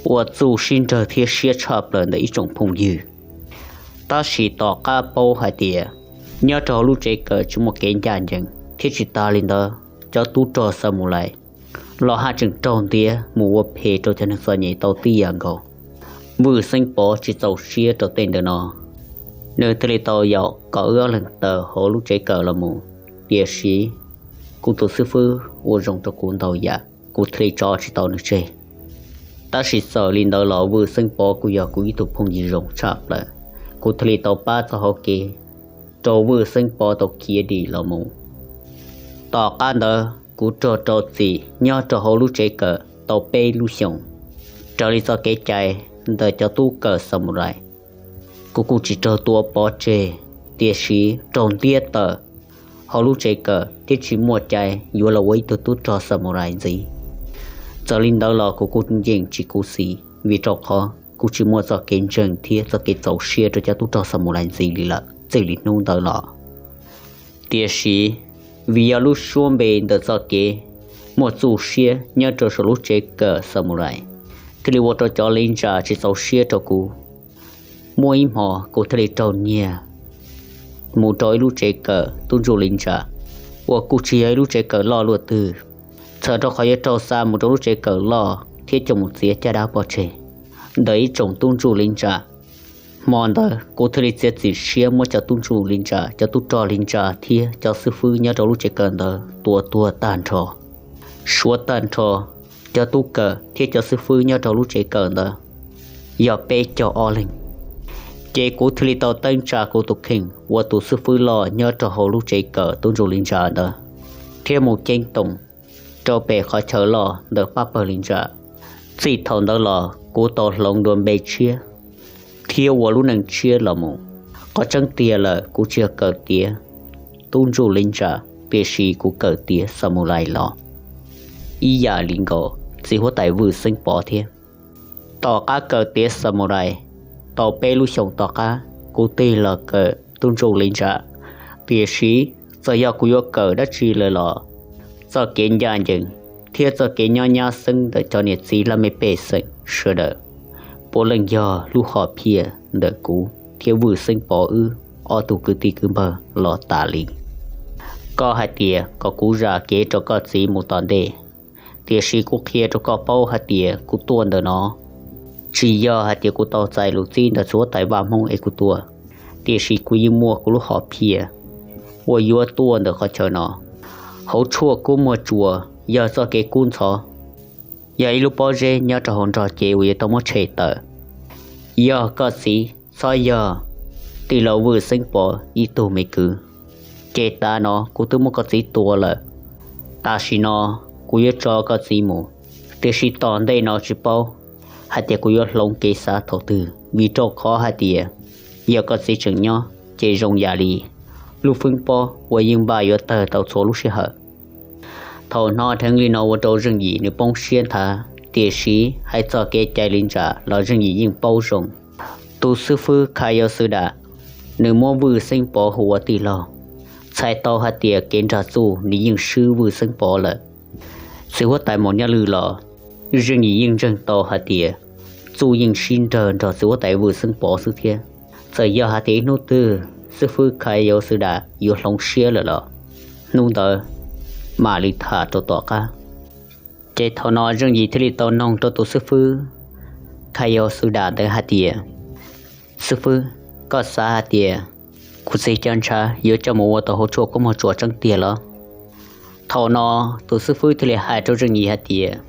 uas txuj sib nrawg thiab siab tshaj plaws ntawm ib tsoom phooj ywg. Tab sis tom qab paub hais tias nyob rau hauv lub tsev kawm tsis muaj kev ncaj ncees thiab tsis tas li ntawd cov tub rog Xamurais los haj tseem raug ntiab mus ua phem rau cov neeg txom nyem tau tib yam nkaus. Vwj Xeeb Pov tsis txaus siab rau tej ntawm no, nws thiaj li tau yaum kom wb ob leeg tawm hauv lub tsev kawm los mus. Tiam sis kuv tus xib fwb ua zoo rau kuv ntau yam, kuv thiaj li tso tsis tau nws tseg. Tab sis txawm li ntawd los Vwj Xeeb Pov kuj yog kuv ib tug phooj ywg zoo tshaj plaws, kuv thiaj li tau pab txoj hauv kev rau Vwj Xeeb Pov tau khiav dim los mus. Tom qab ntawd kuv raug rau txim nyob rau hauv lub tsev kawm tau peb lub xyoos. Raws li txoj kev cai ntawm cov tub kawm Xamurais, kuv kuj tsis raug tua pov tseg, tiam sis raug ntiab tawm hauv lub tsev kawm thiab tsis muaj cai yuav los ua ib tug tub rog Xamurais ntxiv. Txawm li ntawd los kuv kuj yeej tsis khuv xim, vim rau qhov kuv tsis muaj txoj kev ntseeg thiab txoj kev txaus siab rau cov tub rog Xamurais ntxiv li lawm txij li hnub ntawd los. Tiam sis vim yog lub suab npe ntawm txoj kev muaj txuj siab nyob rau saum lub tsev kawm Xamurais, thiaj li ua rau cov li ntsa tsis txaus siab rau kuv. Muaj ib hmo kuv thiaj li raug nyiag mus rau ib lub tsev kawm tub ntsuj li ntsa, uas kuj tsis yog ib lub tsev kawm loj luaj twg, txhawm rau qhov yuav raug xa mus rau lub tsev kawm loj thiab coj mus txiav caj dab pov tseg ntawm ib tsoom tub ntsuj li ntsa. Hmo ntawd kuv thiaj li txiav txim siab muab cov tub ntsuj li ntsa, cov tub rog li ntsa thiab cov xib fwb nyob rau lub tsev kawm ntawd tua tuag tag nrho. Suav tag nrho cov tub kawm thiab cov xib fwb nyob rau lub tsev kawm ntawd yog peb caug ob leeg. Ces kuv thiaj li tau teeb tsa kuv tus kheej ua tus xib fwb loj nyob rau hauv lub tsev kawm tub ntsuj li ntsa ntawd, thiab mus ceeb toom rau pem qhov chaw loj ntawm pab pawg li ntsa. Txij thaum ntawd los kuv tau hloov dua npe tshiab thiab ua lub neej tshiab los mus. Qhov tseeb tiag lawm kuv tsis yog kawm tiav tub ntsuj li ntsa, tiam sis kuv kawm tiav Xamurais los ib yam li nkaus txiv huab tais Vwj Xeeb Pov thiab. Tom qab kawm tiav Xamurais tau peb lub xyoos tom qab, kuv tig los kawm tub ntsuj li ntsa. Tiam sis txawm yog kuv yuav kawm dab tsi lawm los txoj kev ncaj ncees thiab txoj kev nyob nyab xeeb ntawm cov niam txiv laj mej pej xeem sawv daws puav leej yog lub hom phiaj ntawm kuv thiab Vwj Xeeb Pov wb ob tug kwv tij kwv npawg los tas li. Koj hais tias kom kuv zam kev rau koj txiv mus tom ntej, tiam sis kuv qhia rau koj paub hais tias kuv tuaj ntawm no tsis yog hais tias kuv tau txais lus txib ntawm txiv huab tais Vaj Hmoob es kuv tuaj, tiam sis kuv yeej muaj kuv lub hom phiaj uas yuav tuaj ntawm qhov chaw no. Hauv tshuaj kub muag tsuas yog txoj kev kub ntxhov, yog ib lub pob zeb nyob rau hauv nrog cev uas yuav tau muab tshem tawm. Yog koj txiv txhob yog tij laug Vwj Xeeb Pov ib tug me kwv, ces tav no kuv twb muab koj txiv tua lawm. Tam sim no kuv yuav tso koj txiv mus, tiam sis tom ntej no tsis paub hais tias kuv yuav hloov kev xav thaum twg, vim rau qhov hais tias yog koj txiv tseem nyob ces zoo yam li lub fwb pob uas yeej npaj yuav tawg tau txhua lub sij hawm. Thaum no dheev li no ua rau Zeej Yim nws poob siab nthav, tiam sis hais txog kev cai li ntsa los Zeej Yim yeej paub zoo. Tus xib fwb Kha Yau Xwm Dam, nws muab Vwj Xeeb Pov hu ua tij laug, txhais tau hais tias kev nrog Txuj nws yeej swb Vwj Xeeb Pov lawm. Txiv huab tais Maum Nyaj Lwj los Zeej Yim yeej ntseeg tau hais tias Txuj yeej sib nrawg nrog txiv huab tais Vwj Xeeb Pov xwb thiab. Txawm yog hais tias ib hnub twg xib fwb Kha Yau Xwm Dam yuav hloov siab lawm los hnub ntawd mam li tham rau tom qab. Ces thaum no Zeej Yim thiaj li tau noog rau tus xib fwb Kha Yau Xwm Dam ntawd hais tias, Xib fwb, koj xav hais tias kuv txiv Cov Ntshav yuav coj mus ua tau hauv tshuaj kub muag tsuas tseeb tiag los? Thaum no tus xib fwb thiaj li hais rau Zeej Yim hais tias,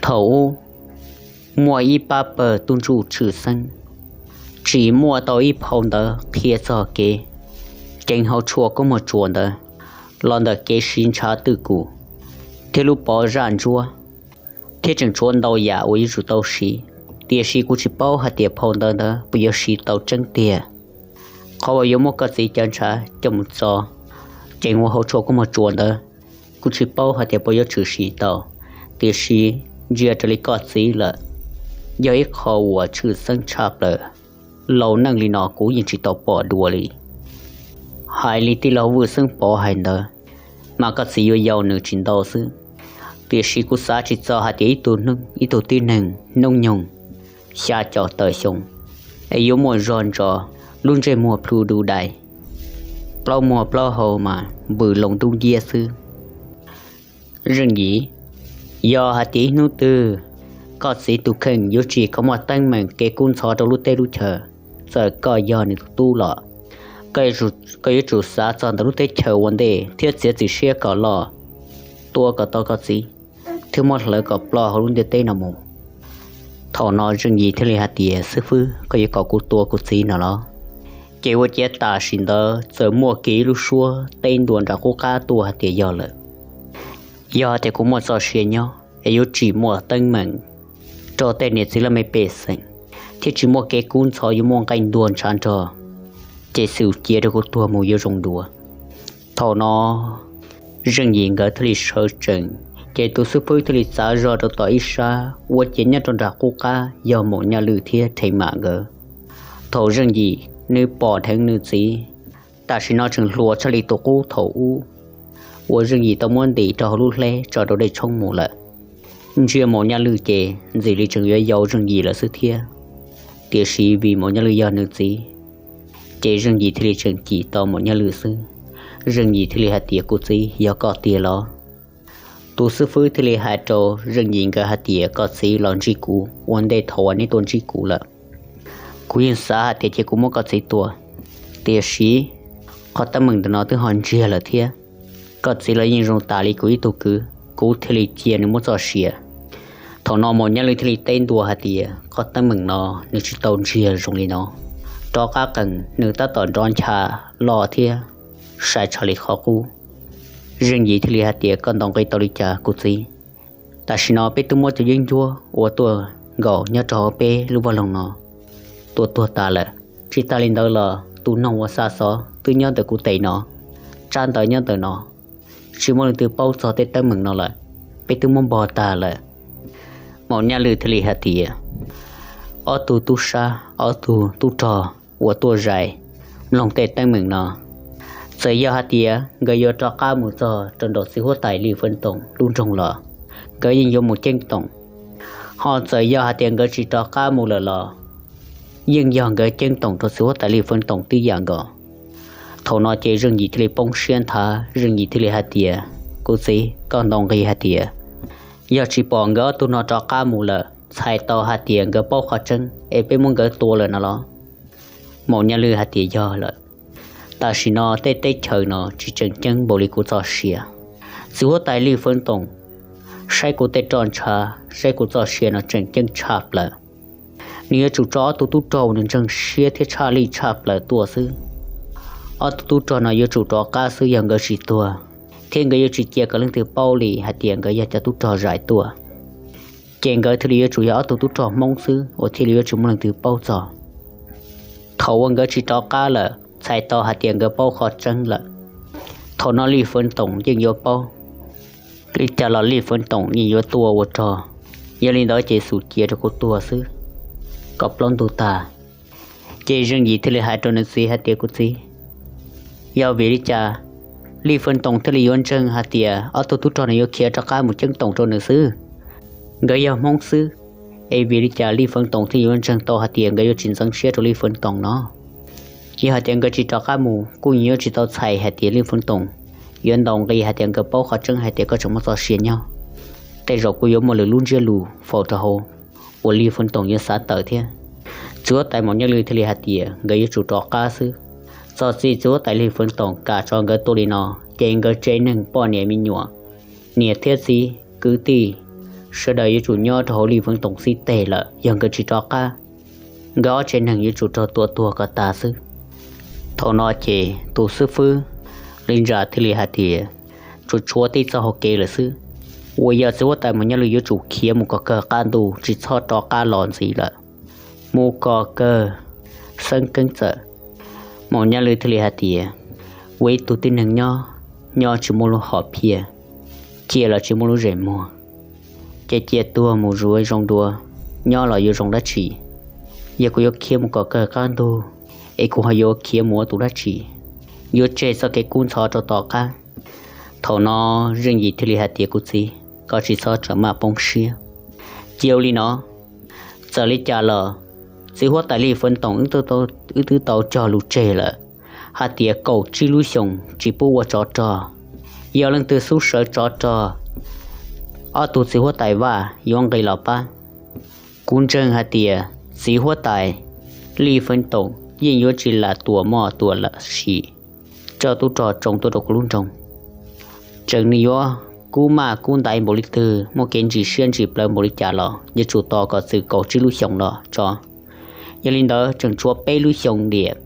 thaum ub muaj ib pab pawg tub ntsuj tshwj xeeb tsim muaj tau ib phau ntawv qhia txog kev ceev hauv tshuaj kub muag tsuas ntawd los ntawm kev siv ntshav twj kum thiab lub pov zaj ntsuab, thiab tseem tshuav ntau yam uas yuav tsum tau siv. Tiam sis kuv tsis paub hais tias phau ntawv ntawd puas yuav siv tau tseeb tiag. Qhov uas yuav muab koj txiv Cov Ntshav coj mus txo ceev ua hauv tshuaj kub muag tsuas ntawd, kuv tsis paub hais tias puas yuav tshwm sim tau. Tiam sis ntsia raws li koj txiv lawm, yog ib qho uas tshwj xeeb tshaj plaws, laus neej li no kuv yeej tsis tau pom dua li. Hais li tij laug Vwj Xeeb Pov hais ntawd, mas koj txiv yuav yau nws tsis ntau xwb. Tiam sis kuv xav tsis txog hais tias ib tug tib neeg hnub nyoog xya caum tawm xyoo es yuav muaj zog ntsos, lub ntsej muag plhu du dais, plaub muag plaub hau mas vwm loo dub nciab xwb. Zeej Yim, yog hais tias ib hnub twg koj txiv tus kheej yuav tsim kom muaj teeb meem kev kub ntxhov rau lub teb lub chaw, txawm koj yog nws tus tub los, koj yuav tsum xav txog ntawm lub teb chaws ua ntej thiab txiav txim siab kom loj, tua kom tau koj txiv, thiab muab hlawv kom ploj hauv lub ntiaj teb no mus. Thaum no Zeej Yim thiaj li hais tias, Xib fwb, koj yuav kom kuv tua kuv txiv no los? Ces ua ciav tam sim ntawd txawm muaj kiag ib lub suab teb ntua nram qub qab tuaj hais tias, Yog lawm. Yog hais tias kuv muaj txoj sia nyob es yuav tsim muaj teeb meem rau tej niam txiv laj mej pej xeem, thiab tsis muaj kev kub ntxhov yuav muaj nqaij ntuag ntshav nrog, ces xum cia rau kuv tuag mus yuav zoo dua. Thaum no Zeej Yim nkawd thiaj li sawv tsees, ces tus xib fwb thiaj li txav zog rau tom ib sab, ua ciav nyob rau nram qub qab yog Maum Nyaj Lwm thiab Rheev Mam nkawd. Thaum Zeej Yim nws pom dheev nws txiv, tam sim no tseem hluas tshaj li tus qub thaum ub uas Zeej Yim tau muab ntim rau hauv lub hleb tso rau dej tshoob mus lawm. Ntsia Maum Nyaj Lwm ces ntxim li tseem yuav yau Zeej Yim lawm xwb thiab. Tiam sis vim Maum Nyaj Lwm yog nws txiv, ces Zeej Yim thiaj li tseem cim tau Maum Nyaj Lwm xwb. Zeej Yim thiaj li hais tias, Kuv txiv, yog koj tiag los? Tus xib fwb thiaj li hais rau Zeej Yim nkawd hais tias, Koj txiv los ntsib kuv ua ntej thaum uas neb tuaj ntsib kuv lawm. Kuv yeej xav hais tias cia kuv muab koj txiv tua, tiam sis qhov teeb meem ntawm no twb ho ntsiag lawm thiab. Koj txiv los yeej zoo tas li kuv ib tug kwv, kuv thiaj li cia nws muaj txoj sia. Thaum no Maum Nyaj Lwm thiaj li teb ntua hais tias, Qhov teeb meem no nws tsis tau ntsiag zoo li no. Rov qab qees nws tab tom nrov ncha loj thiab sai tshaj li qhov qub. Zeej Yim thiaj li hais tias, Koj ntaus nqi tau li cas kuv txiv? Tam sim no peb twb muab cov yeeb ncuab uas tuaj nkaum nyob rau hauv peb lub vaj loog no tua tuag tas lawm. Tsis tas li ntawd los tus noog uas xa xov twb nyob ntawm kuv tes no, tsab ntawv nyob ntawm no, tsis muaj leej twg paub txog tej teeb meem no lawm. Peb twb muab npog tag lawm. Maum Nyaj Lwm thiaj li hais tias, Ob tug tub sab, ob tug tub rog uas tuaj zais mloog tej teeb meem no, txawm yog hais tias nkawd yuav rov qab mus txog rau nraum txiv huab tais Lis Feev Toom lub nroog los, nkawd yeej yuav mus ceeb toom. Ho txawm yog hais tias nkawd tsis rov qab mus lawm los, yeej yog nkawd ceeb toom rau txiv huab tais Lis Feev Toom tib yam nkaus. Thaum no ces Zeej Yim thiaj li poob siab nthav, Zeej Yim thiaj li hais tias, Kuv txiv, koj ntaus nqi hais tias yog tsis pom nkawd ob tug no rov qab mus lawm, txhais tau hais tias nkawd paub qhov tseeb es peb muab nkawd tua lawm no los? Maum Nyaj Lwm hais tias, Yog lawm. Tam sim no tej teb chaws no tsis tseem ceeb npaum li kuv txoj sia. Txiv huab tais Lis Feev Toom saib kuv tej roj ntsha, saib kuv txoj sia no tseem ceeb tshaj plaws. Nws yuav tsum tso ob tug tub rog uas nws ntseeg siab thiab tshaj lij tshaj plaws tuaj xwb. Ob tug tub rog no yuav tsum rov qab xwb yog nkawd tsis tuag, thiab nkawd yuav tsis cia kom leej twg paub li hais tias nkawd yog cov tub rog zais tuaj. Ces nkawd thiaj li yuav tsum yog ob tug tub rog Hmoob xwb uas thiaj li yuav tsis muaj leej twg paub txog. Thaum uas nkawd tsis rov qab lawm, txhais tau hais tias nkawd paub qhov tseeb lawm. Thaum no Lis Feev Toom yeej yuav paub, li cas los Lis Feev Toom yeej yuav tuaj ua rog. Yog li ntawd ces xum cia rau kuv tuag xwb kom plaub ntug tag. Ces Zeej Yim thiaj li hais rau nws txiv hais tias, Kuv txiv, yog vim li cas Lis Feev Toom thiaj li yuav ntseeg hais tias ob tug tub rog no yuav khiav rov qab mus ceeb toom rau nws xwb? Nkawd yog Hmoob xwb, es vim li cas Lis Feev Toom thiaj yuav ntseeg tau hais tias nkawd yuav tsis ntxeev siab rau Lis Feev Toom no? Yog hais tias nkawd tsis rov qab mus kuj yeej yuav tsis tau txhais hais tias Lis Feev Toom yuav ntaus nqi hais tias nkawd paub qhov tseeb hais tias koj tseem muaj txoj sia nyob. Tej zaum kuj yuav muaj lwm lub ntsiab lus faus rau hauv uas Lis Feev Toom yuav xav tawm thiab. Txiv huab tais Maum Nyaj Lwm thiaj li hais tias nkawd yuav tsum rov qab xwb. Txog txij txiv huab tais Lis Feev Toom kam tso nkawd tuaj li no, ces nkawd tsev neeg poj niam me nyuam, niam thiab txiv kwv tij, sawv daws yuav tsum nyob rau hauv Lis Feev Toom xib teg lawm. Yog nkawd tsis rov qab, nkawd ob tsev neeg yuav tsum raug tua tuag kom tas xwb. Thaum no ces tus xib fwb Lis Ntsa thiaj li hais tias, Tsuas tshuav tib txoj hau kev lawm xwb, uas yog txiv huab tais Maum Nyaj Lwm yuav tsum khiav mus kom kawg qab ntuj tsis txhob rov qab los ntxiv lawm. Mus kom kawg xeeb keeb txawm. Maum Nyaj Lwm thiaj li hais tias, Ua ib tug tib neeg nyob, nyob tsis muaj lub hom phiaj, cia los tsis muaj lub zes muag, ces cia tuag mus zuj zoo dua, nyob los yuav zoo dab tsi? Yog kuv yuav khiav mus kom kawg qab ntuj, es kuv ho yuav khiav mus ua tus dab tsi? Yuav tseg txoj kev kub ntxhov rau tom qab. Thaum no Zeej Yim thiaj li hais tias, Kuv txiv, koj tsis txhob txawm maj poob siab. Cia ua li no, txawm li cas los txiv huab tais Lis Feev Toom wb twb tau cog lus tseg lawm hais tias kaum tsib lub xyoos tsis pub ua tsov rog. Yog leej twg xub sawv tsov rog, ob tug txiv huab tais Vaj yuav nqis los pab. Kuv ntseeg hais tias txiv huab tais Lis Feev Toom yeej yuav tsis lam tuam moj tuam lam sim coj tub rog tsoo tuaj rau kuv lub nroog. Tseem nws yuav kub maj kub ntaiv npaum li twg, muaj kev ntsim siab ntsim plawv npaum li cas los yuav tsum tos kom txwm kaum tsib lub xyoos no tso. Yog li ntawd tseem tshuav peb lub xyoos diam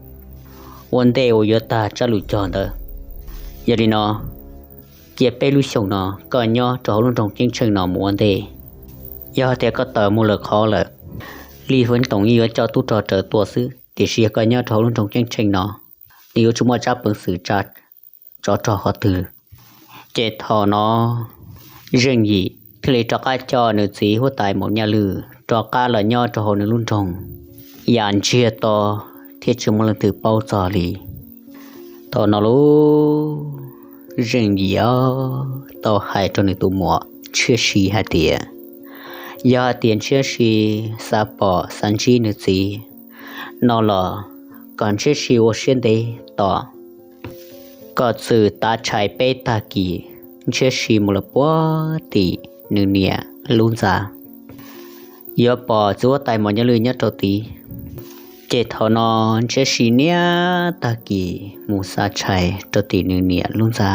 ua ntej uas yuav tag tsab lus cog ntawd. Yog li no, cia peb lub xyoos no koj nyob rau hauv lub nroog Ceeb Tsheej no mus ua ntej. Yog tias koj tawm mus lawm qhov lawm, Lis Feev Toom yeej yuav coj tub rog raws tua xwb, tiam sis yog koj nyob rau hauv lub nroog Ceeb Tsheej no, nws yuav tsis muaj tsab peev xwm tsa tsov rog qhov twg. Ces thaum no Zeej Yim thiaj li rov qab coj nws txiv huab tais Maum Nyaj Lwj rov qab los nyob rau hauv nws lub nroog, yam ntsiag to thiab tsis muaj leej twg paub txog li. Thaum no lub Zeej Yim tau hais rau nws tus muam Ntshiab Si hais tias, yog hais tias Ntshiab Si xav pom xav ntsib nws txiv no los kom Ntshiab Si ua siab ntev tos, kom txwm tav tshais peb tag kis Ntshiab Si mus lawm puag tim nws niam lub ntxa, yuav pom txiv huab tais Maum Nyaj Lwj nyob rau tid. Ces thaum no Ntshiab Si niaj tag kis mus xa tshais rau tim nws niam lub ntxa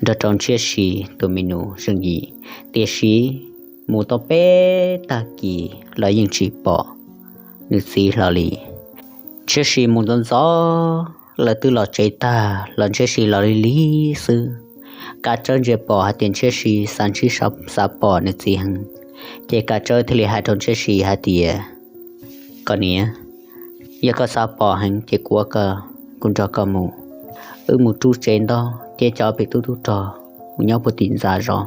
nrog rau Ntshiab Si tus me nus Zeej Yim, tiam sis mus tau peb tag kis los yeej tsis pom nws txiv hlo li. Ntshiab Si mus ntxov ntxov, lawv twb los tsev tag los Ntshiab Si los li li xwb. Kav Tsawb ntsia pom hais tias Ntshiab Si xav ntsib xav pom nws txiv heev, ces Kav Tsawb thiaj li hais rau Ntshiab Si hais tias, koj niam, yog koj xav pom heev ces kuv ua koj, kuv nrog koj mus, wb mus rub tsev ntaub thiab cov pem tub tub rog mus nyob puag tim ntxa zov.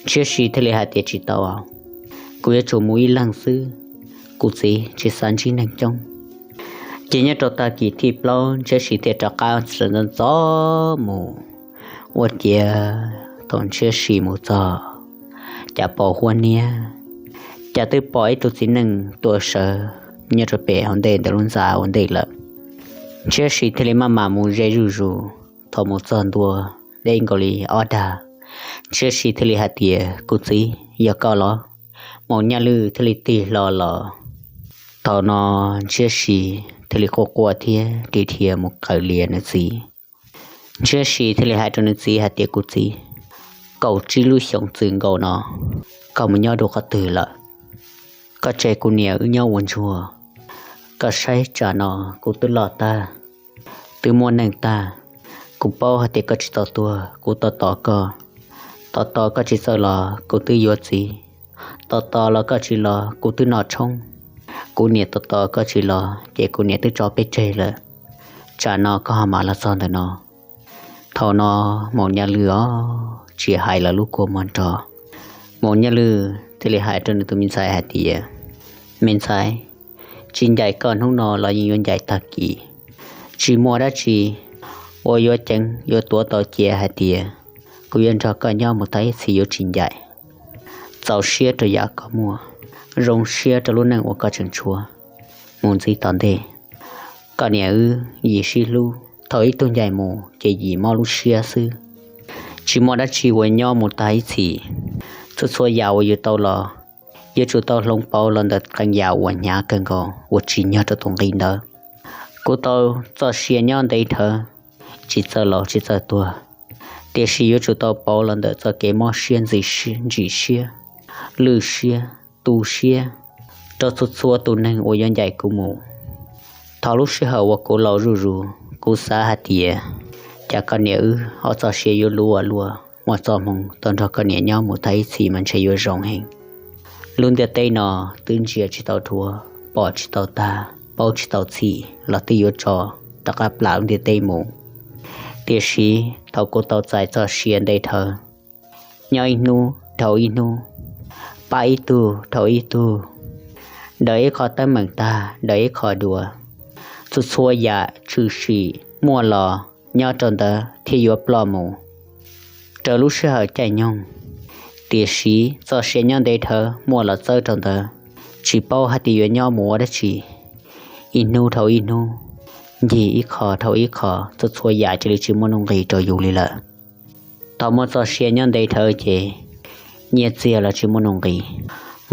Ntshiab Si thiaj li hais tias, tsis tau, kuv yuav tsum mus ib leeg xwb, kuv txiv tsis xav ntsib neeg coob. Ces nyob rau tag kis thib plaub Ntshiab Si thiaj rov qab sawv ntxov ntxov mus. Ua ciav thaum Ntshiab Si mus txog, cas pom huab niab, cas twb pom ib tug txiv neej tuaj sawv nyob rau pem hauv ntej ntawm lub ntxa ua ntej lawm. Ntshiab Si thiaj li maj mam mus ze zuj zus, thaum mus txog ntua deb nkaus li ob dag, Ntshiab Si thiaj li hais tias, kuv txiv, yog koj los? Maum Nyaj Lwj thiaj li tig hlo los. Thaum no Ntshiab Si thiaj li quaj quaj thiab dhia dhia mus qawm lias nws txiv. Ntshiab Si thiaj li hais rau nws txiv hais tias, kuv txiv, kaum tsib lub xyoos txwm nkaus no, koj mus nyob dua qhov twg lawm? Koj tseg kuv niam wb nyob ua ntsuag, koj saib tsam no kuv twb loj tag, twb muaj neej tag. Kuv paub hais tias koj tsis tau tuag, kuv tos tos koj. Tos tos koj tsis txawj los kuv twb yuav txiv, tos tos los koj tsis los kuv twb noj tshoob. Kuv niam tos tos koj tsis los ces kuv niam twb tso peb tseg lawm. Tsam no koj ho mam los txog ntawm no. Thaum no Maum Nyaj Lwj os tsis hais lawv lub kua muag nrog. Maum Nyaj Lwj thiaj li hais rau nws tus me ntxhais hais tias, me ntxhais, tsis ncaim koj hnub no los yeej yuav ncaim tag kis. Tsis muaj dab tsi uas yuav ceev yuav tuav tau cia hais tias kuv yuav nrog koj nyob mus tag ib txhis yuav tsis ncaim. Txaus siab rau yam koj muaj, zoo siab rau lub neej uas koj tseem tshuav. Mus ntxiv tom ntej, koj niam wb yim sib hlub, thaum ib tug ncaim mus ces yim mob lub siab xwb. Tsis muaj dab tsi uas nyob mus tag ib txhis. Txhua txhua yam uas yus tau los, yuav tsum tau hloov pauv los ntawm qee yam uas hnyav kawg nkaus uas tsim nyog rau tus nqi ntawd. Kuv tau txoj sia nyob ntev dhawv, tsis txawj laus tsis txawj tuag, tiam sis yuav tsum tau pauv los ntawm txoj kev mob siab ntsim siab, lwj siab, tu siab rau txhua txhua tus neeg uas yuav ncaim kuv mus. Thaum lub sij hawm uas kuv laus zuj zus, kuv xav hais tias cas koj niam wb ob txoj sia yuav luaj luaj, muaj txoj hmoo tau nrog koj niam nyob mus tag ib txhis mas ntshe yuav zoo heev. Lub ntiaj teb no twb ntsia tsis tau dhuav, pom tsis tau tag, paub tsis tau txhij los twb yuav tso rov qab plam lub ntiaj teb mus. Tiam sis thaum kuv tau txais txoj sia ntev dhawv, nyob ib hnub dhau ib hnub, pab ib tug dhau ib tug, daws ib qho teeb meem tag daws ib qho dua, txhua txhua yam tshwm sim muaj los nyob rau ntawd thiaj yuav ploj mus raws lub sij hawm caij nyoog. Tiam sis txoj sia nyob ntev dhawv muaj los txawb rau ntawd, tsis paub hais tias yuav nyob mus ua dab tsi. Ib hnub dhau ib hnub, ncig ib qho dhau ib qho, txhua txhua yam cia li tsis muaj nuj nqis rau yus li lawm. Thaum muaj txoj sia nyob ntev dhawv ces nyiaj txiag los tsis muaj nuj nqis,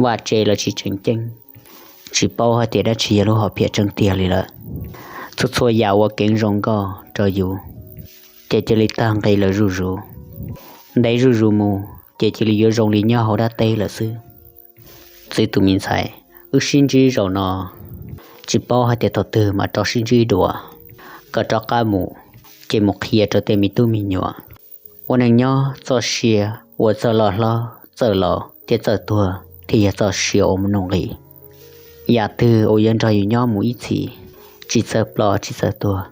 vaj tse los tsis tseem ceeb, tsis paub hais tias dab tsi yog lub hom phiaj tseeb tiag li lawm. Txhua txhua yam ua keev zoo nkauj rau yus ces cia li tag nqi lawm zuj zus. Ntev zuj zus mus ces cia li yuav zoo li nyob hauv dab teb lawm xwb. Txiv tus me ntxhais, wb sib ntsib zaum no, tsis paub hais tias thaum twg mam rov sib ntsib dua. Koj rov qab mus ces mus qhia rau tej me tub me nyuam, ua neej nyob txoj sia uas txawj loj hlob txawj laus thiab txawj tuag thiaj yog txoj sia uas muaj nuj nqis. Yam twg uas yuav nrog yus nyob mus ib txhis, tsis txawj ploj tsis txawj tuag,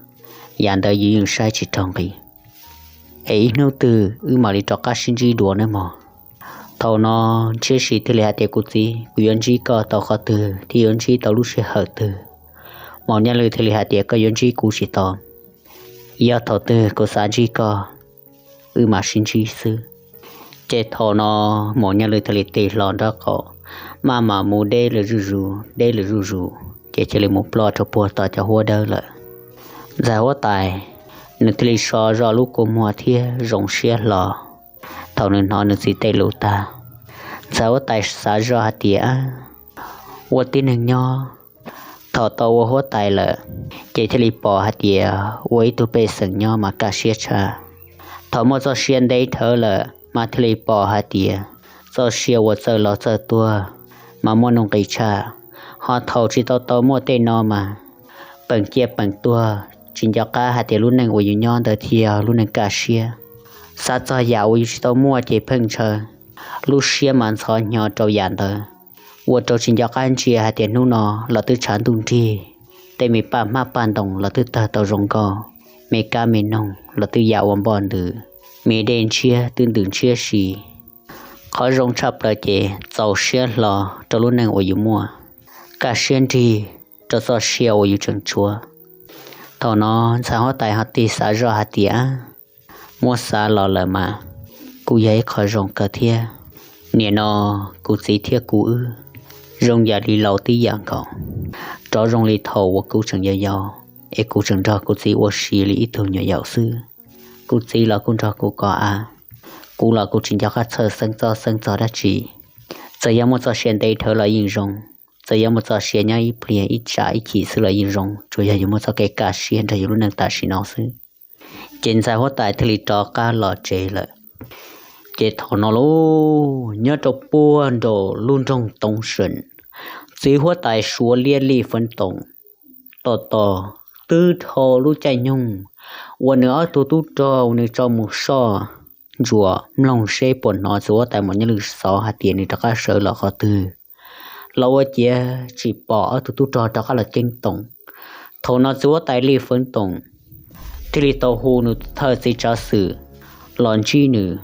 yam ntawd yus yeej saib tsis raug nqi. Es ib hnub twg wb mam li rov qab sib ntsib dua nawb mog. Thaum no Ntshiab Siv thiaj li hais tias, kuv txiv, kuv yuav ntsib koj tau qhov twg thiab yuav ntsib tau lub sij hawm twg? Maum Nyaj Lwj thiaj li hais tias, koj yuav ntsib kuv tsis tau, yog thaum twg kuv xav ntsib koj, wb mam sib ntsib xwb. Ces thaum no Maum Nyaj Lwj thiaj li tig hlo nraub qaum, maj mam mus deb lawm zuj zus, deb lawm zuj zus, ces cia li mus ploj rau puag tom cov huab dawb lawm. Ntxhais huab tais, nws thiaj li so zog lub kua muag thiab zoo siab hlo. Thaum nws hnov nws txiv tej lus tag, ntxhais huab tais xav zoj hais tias, ua tib neeg nyob, thaum tau ua huab tais lawm, ces thiaj li pom hais tias ua ib tug pej xeem nyob mas kaj siab tshaj. Thaum muaj txoj sia ntev dhawv lawm mas thiaj li pom hais tias txoj sia uas txawj laus txawj tuag mas muaj nuj nqis tshaj. Ho thaum tsis tau tau muaj tej no mas peem ciaj peem tuag, tsis nco qab hais tias lub neej uas yus nyob ntawd thiaj yog lub neej kaj siab. Xav txog yam uas yus tsis tau muaj ces pheej ntshaw, lub siab mas ntxhov hnyo rau yam ntawd, ua rau tsis nco qab ntsia hais tias hnub no los twb tshav ntuj nrig, tej me paj hmab paj ntoos los twb tawg tau zoo nkauj, me kab me noog los twb ya ua npoj ntws, me dej ntshiab twb ntws ntshiab si. Qhov zoo tshaj plaws ces txaus siab hlo rau lub neej uas yus muaj, kaj siab nrig rau txoj sia uas yus tseem tshuav. Thaum no ntxhais huab tais ho tig xav zoj hais tias, muab xav los lawm mas kuj yog ib qho zoo kawg thiab. Nim no kuv txiv thiab kuv wb zoo yam li laus tib yam nkaus, rov zoo li thaum uas kuv tseem yau yau, es kuv tseem nrog kuv txiv ua si li ib tug nyuam yaus xwb. Kuv txiv los kuj nrog kuv kov av, kuv los kuj tsis nco qab txhawj xeeb txob xeeb txog dab tsi. Txawm yog muaj txoj sia ntev dhawv los yeej zoo, txawm yog muaj txoj sia nyob ib pliag ib tsam ib chim xwb los yeej zoo, tsuas yog yus muaj txoj kev kaj siab nrog yus lub neej tam sim no xwb. Ces ntxhais huab tais thiaj li rov qab los tsev lawm. Ces thaum no lauj, nyob rau puag nraum lub nroog Toov Seem, txiv huab tais Suav Liab Lij Feev Toom tos tos twb dhau lub caij nyoog uas nws ob tug tub rog uas nws tso mus soj ntsuam mloog seb puas hnov txiv huab tais Maum Nyaj Lwj xov hais tias nws rov qab sawv los qhov twg, los ua ciav tsis pom ob tug tub rog rov qab los ceeb toom. Thaum no txiv huab tais Lij Feev Toom thiaj li tau hu nws thawj txiv tsav xwm los ntsib nws.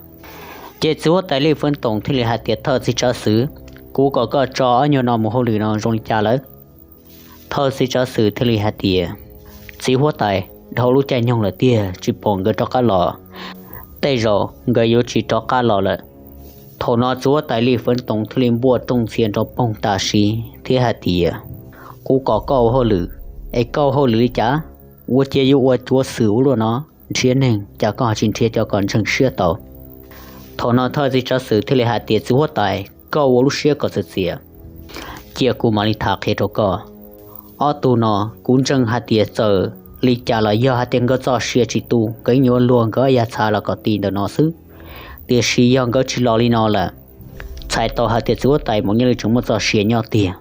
Ces txiv huab tais Lij Feev Toom thiaj li hais tias, thawj txiv tsav xwm, kuv kom koj tso ob nyuag no mus hauj lwm no zoo li cas lawm? Thawj txiv tsav xwm thiaj li hais tias, txiv huab tais, dhau lub caij nyoog lawm tiag, tsis pom nkawd rov qab los, tej zaum nkawd yuav tsis rov qab los lawm. Thaum no txiv huab tais Lij Feev Toom thiaj li npuaj rooj ntxhias nrov poog tam sim thiab hais tias, kuv kom koj ua hauj lwm, es koj ua hauj lwm li cas? Ua cia yuav ua cuav xwm ua luaj no, nrhiav neeg cas koj ho tsis nrhiav cov kom ntseeg siab tau? Thaum no thawj txiv tsav xwm thiaj li hais tias, txiv huab tais, koj ua lub siab kom txias txias, cia kuv mam li tham qhia rau koj. Ob tug no kuv ntseeg hais tias txawm li cas los yog hais tias nkawd txoj sia tsis tu, nkawd yeej yuav luag nkawd ob yav txhav los kom ti ntawm no xwb. Tiam sis yog nkawd tsis los li no lawm, txhais tau hais tias txiv huab tais Maum Nyaj Lwj tseem muaj txoj sia nyob tiag.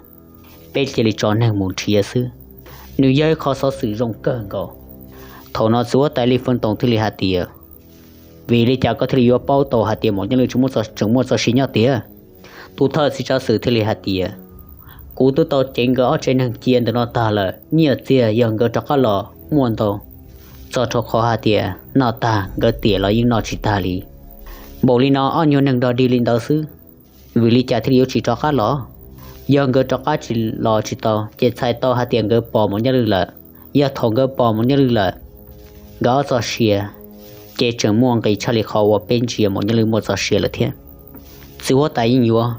Peb cia li tso neeg mus nrhiav xwb, nws yog ib qho xov xwm zoo kawg nkaus. Thaum no txiv huab tais Lij Feev Toom thiaj li hais tias, vim li cas koj thiaj li yuav paub tau hais tias Maum Nyaj Lwj tseem muaj txoj sia nyob tiag? Tus thawj txiv tsav xwm thiaj li hais tias, kuv twb tau ceev nkawd ob tsev neeg cia ntawm no tag lawm, nyiaj txiag yog nkawd rov qab los muaj ntau, txog rau qhov hais tias noj tag nkawd tiam los yeej noj tsis tag li. Npaum li no ob nyuag neeg dog dig li ntawd xwb, vim li cas thiaj li yuav tsis rov qab los? Yog nkawd rov qab tsis los tsis tau ces txhais tau hais tias nkawd pom Maum Nyaj Lwj lawm. Yog thaum nkawd pom Maum Nyaj Lwj lawm, nkawd ob txoj sia, ces tseem muaj nqis tshaj li qhov uas peb ntsia Maum Nyaj Lwj muaj txoj sia lawm thiab. Txiv huab tais yeej yuav,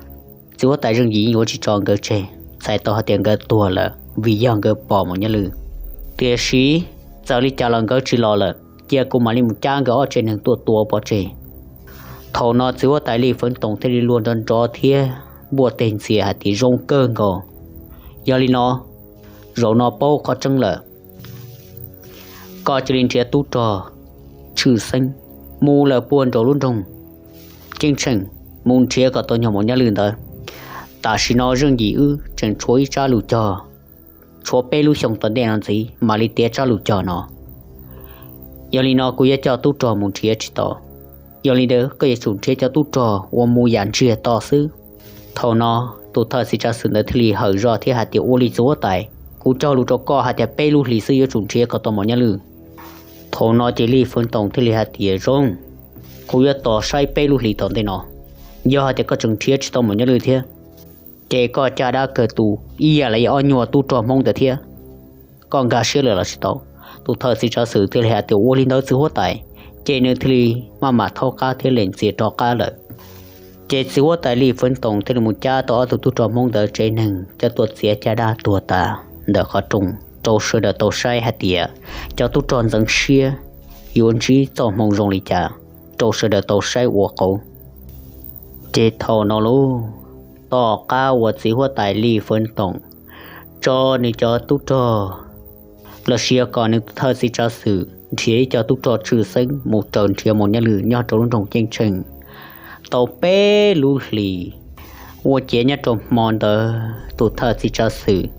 txiv huab tais Zeej Yim yeej yuav tsis tso nkawd tseg, txhais tau hais tias nkawd tuag lawm vim yog nkawd pom Maum Nyaj Lwj. Tiam sis txawm li cas los nkawd tsis los lawm, cia kuv mam li mus cab nkawd ob tsev neeg tuaj tua pov tseg. Thaum no txiv huab tais Lis Feev Toom thiaj li luag nrov nrov thiab npuaj teg ntxias hais tias zoo kawg nkaus. Yog li no, zaum no paub qhov tseeb lawm. Koj cia li nrhiav tub rog tshwj xeeb mus lawm puag nraum lub nroog Ceeb Tsheej, mus nrhiav kom tau nyuag Maum Nyaj Lwj ntawd. Tam sim no Zeej Yim wb tseem tshuav ib tsab lus cog, tshuav peb lub xyoo tom ntej no ntxiv mam li tiav tsab lus cog no. Yog li no kuv yuav coj tub rog mus nrhiav tsis tau. Yog li ntawd koj yuav tsum nrhiav cov tub rog uas mus yam ntsiag to xwb. Thaum no tus thawj txiv tsav xwm ntawd thiaj li hawm zog thiab hais tias, ua li txiv huab tais, kuv cog lus rau koj hais tias peb lub hlis xwb yuav tsum nrhiav kom tau Maum Nyaj Lwj. Thaum no ces Lis Feev Toom thiaj li hais tias, zoo, kuv yuav tos saib peb lub hlis tom ntej no. Yog hais tias koj tseem nrhiav tsis tau Maum Nyaj Lwj thiab, ces koj caj dab kawg tu ib yam li ob nyuag tub rog Hmoob ntawd thiab. Koj nkag siab lawm los tsis tau? Tus thawj txiv tsav xwm thiaj li hais tias, ua li ntawd txiv huab tais. Ces nws thiaj li maj mam thaub qab thiab lees txias rov qab lawm. Ces txiv huab tais Lis Feev Toom thiaj li mus cab tau ob tug tub rog Hmoob ntawd tsev neeg coj tuaj txiav caj dab tuag tas ntawm qhov rooj rau sawv daws tau saib hais tias cov tub rog ntxeev siab yuav ntsib txoj hmoo zoo li cas rau sawv daws tau saib ua qauv. Ces thaum no lauj, tom qab uas txiv huab tais Lis Feev Toom tso nws cov tub rog los sis yog kom nws thawj txiv tsav xwm nrhiav ib co tub rog tshwj xeeb mus raws nrhiav Maum Nyaj Lwj nyob rau lub nroog Ceeb Tsheej tau peb lub hlis. Ua ciav nyob rau hmo ntawd tus thawj txiv tsav xwm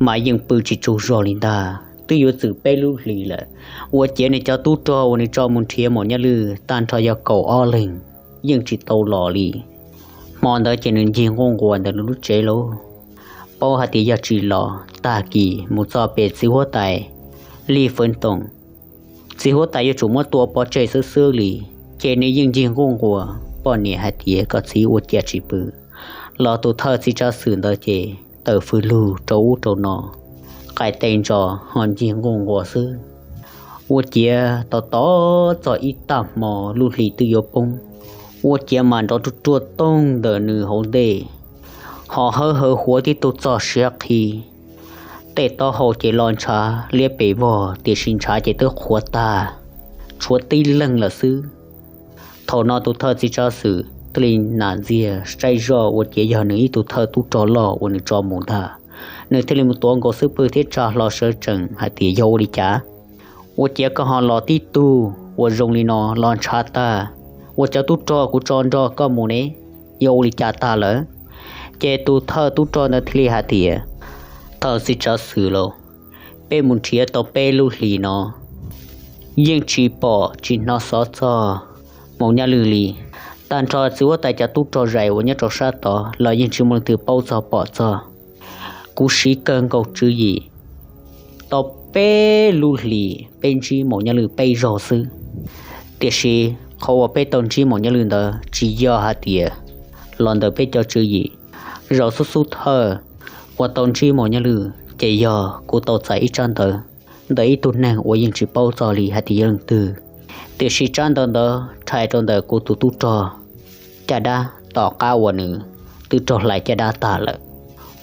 mas yeej pw tsis tsaug zog li ntag, twb yuav txwm peb lub hlis lawm. Ua ciav nws cov tub rog uas nws tso mus nrhiav Maum Nyaj Lwj tag nrho yog kaum ob leeg yeej tsis tau los li. Hmo ntawd ces nws ncig nquj nquas ntawm nws lub tsev lauj, paub hais tias yog tsis los tag kis mus txog pem txiv huab tais Lis Feev Toom, txiv huab tais yuav tsum muab tua pov tseg xwb xwb li. Ces nws yeej ncig nquj nquas poj niam hais tias kom txiv ua cas tsis pw. Los tus thawj txiv tsav xwm ntawd ces tawm fws lug rau ub rau no, qaij tes ntso ho ncig nquj nquas xwb. Ua ciav tos tos txog ib tag hmo lub hli twb yuav poob, ua ciav mas nrov ruaj ruaj toog ntawm nws hauv ntej, ho hawb hawv huav tib tug txog siav qhi. Tej taub hau ces lo ntshav liab pes vog tiam sis ntshav ces twb qhuav tag, tshuav tib leeg lawm xwb. Thaum no tus thawj txiv tsav xwm thiaj li nam ntxiag saib zoj ua ciav yog nws ib tug thawj tub rog loj uas nws tso mus ntag. Nws thiaj li mus tuav nkaus xub pwg thiab tsa hlo sawv tsees hais tias, yog ua li cas? Ua ciav koj ho los tib tug uas zoo li no los ntshav tag, ua cov tub rog kuv tso nrog koj mus ne, yog ua li cas tag lawm? Ces tus thawj tub rog ntawd thiaj li hais tias, thawj txiv tsav xwm lauj, peb mus nrhiav tau peb lub hlis no yeej tsis pom tsis hnov xov txog Maum Nyaj Lwj li. Tag nrho txiv huab tais cov tub rog zais uas nyob rau sab tod los yeej tsis muaj leej twg paub txog pom txog. Kuv siv kawg nkaus tswv yim, tau peb lub hlis peb ntsib Maum Nyaj Lwj peb zaug xwb. Tiam sis qhov uas peb tau ntsib Maum Nyaj Lwj ntawd tsis yog hais tias los ntawm peb cov tswv yim. Zaum xub xub thawj uas tau ntsib Maum Nyaj Lwj ces yog kuv tau txais ib tsab ntawv ntawm ib tug neeg uas yeej tsis paub txog li hais tias yog leej twg. Tiam sis tsab ntawv ntawd rhais rau ntawm kuv tus tub rog caj dab tom qab uas nws twb raug hlais caj dab tag lawm.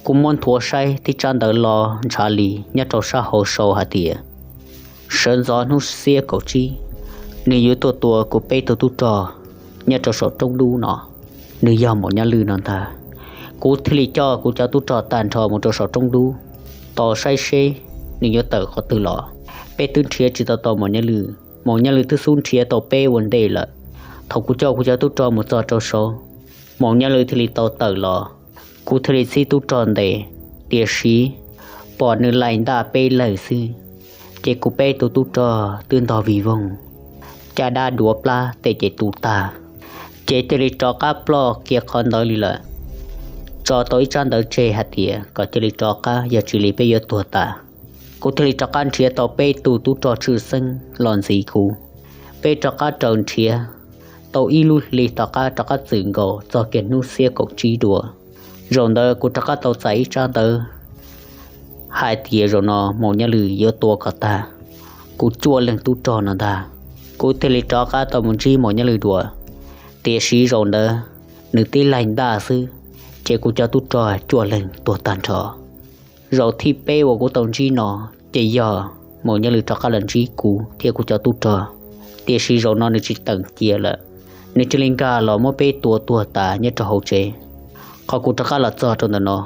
Kuv muab nthuav saib tib tsab ntawv lo ntshav li nyob rau sab hauv sau hais tias, sawv ntxov hnub xiab kaum tsib, nws yuav tuaj tua kuv peb tug tub rog nyob rau saum roob dub no. Nws yog Maum Nyaj Lwj no ntag. Kuv thiaj li coj kuv cov tub rog tag nrho mus rau saum roob dub, tos saib seb nws yuav tawm qhov twg los. Peb twb nrhiav tsis tau tau Maum Nyaj Lwj, Maum Nyaj Lwj twb xub nrhiav tau peb ua ntej lawm. Thaum kuv coj kuv cov tub rog mus txog rau saud, Maum Nyaj Lwj thiaj li tau tawm los. Kuv thiaj li txib tub rog ntes, tiam sis pom nws laim ntaj peb leeg xwb, ces kuv peb tug tub rog twb ntog vig voog, caj dab duav plab tej ces tu tag. Ces cia li rov qab ploj kiag qhov ntawd li lawm. Tso tau ib tsab ntawv tseg hais tias kom cia li rov qab, yog tsis li peb yuav tuag tas. Kuv thiaj li rov qab nrhiav tau peb tug tub rog tshwj xeeb los ntxiv kuv. Peb rov qab raws nrhiav tau ib lub hli tom qab rov qab txwm nkaus txog kiag hnub xiab kaum tsib dua. Zaum ntawd kuv rov qab tau txais ib tsab ntawv hais tias zaum no Maum Nyaj Lwj yuav tua kom tag. kuv cuaj leeg tub rog no ntag, kuv thiaj li rov qab tau mus ntsib Maum Nyaj Lwm dua. Tiam sis zaum ntawd nws tib laig ntaj xwb, ces kuv cov tub rog cuaj leeg tuag tag nrho. Zaum thib peb uas kuv tau ntsib no, ces yog Maum Nyaj Lwm rov qab los ntsib kuv thiab kuv cov tub rog, tiam sis zaum no nws tsis teem cia lawm, nws cia li nkag los muab peb tua tuag tas nyob rau hauv tsev. Qhov kuv rov qab los txog rau ntawm no,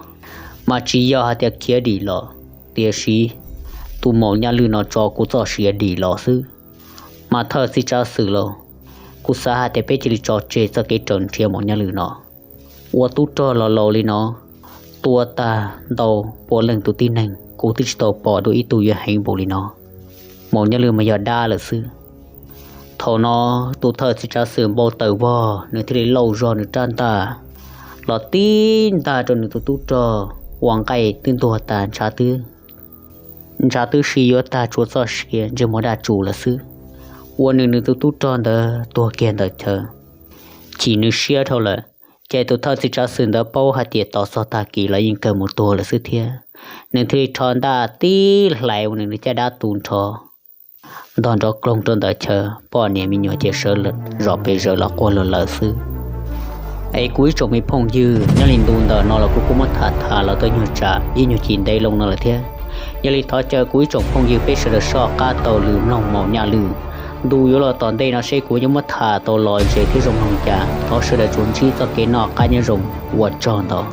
mas tsis yog hais tias khiav dim los, tiam sis tus Maum Nyaj Lwm no tso kuv txoj sia dim los xwb. Mas thawj txiv tsav xwm lauj, kuv xav hais tias peb cia li tso tseg txoj kev raws nrhiav Maum Nyaj Lwm no. Ua tub rog los laus li no, tua tag ntau pua leej tus tib neeg kuv twb tsis tau pom dua ib tug yuav heev npaum li no. Maum Nyaj Lwm mas yog dab lawm xwb. Thaum no tus thawj txiv tsav xwm npau taws vog, nws thiaj li lauj zog nws rab ntaj los tib ntaj rau nws tus tub rog uas nqaij twb ntuag tas, ntshav twb si yuav tag, tshuav txoj sia ntsej muag daj tsuas lawm xwb. Ua nws nws tus tub rog ntawd tuag kiag ntawm chaw. Chim nws siab dhau lawm, ces tus thawj txiv tsav xwm ntawd paub hais tias tos txog tag kis los yeej kawg mus tuag lawm xwb thiab. Nws thiaj li rho ntaj tib hlais ua nws nws caj dab tu nrho, ntog nrov kloog rau ntawm chaw, poj niam me nyuam ces sawv zom pes zaws los quaj luag lawm xwb. Es kuv ib tsoom me phooj ywg, nyob li ntu ntawm no los kuv kuj muab tham tham los tau nyuag tsam ib nyuag chim ntev loo no lawm thiab. Yog li thov caw kuv ib tsoom phooj ywg peb sawv daws soj qab taug lw mloog Maum Nyaj Lwm. Ntu yuav los tom ntej no seb kuv yuav muab tham tau lom zem thiab zoo mloog cas, thov sawv daws tsuas ntsib txoj kev noj qab nyob zoo, ua tsaug ntau.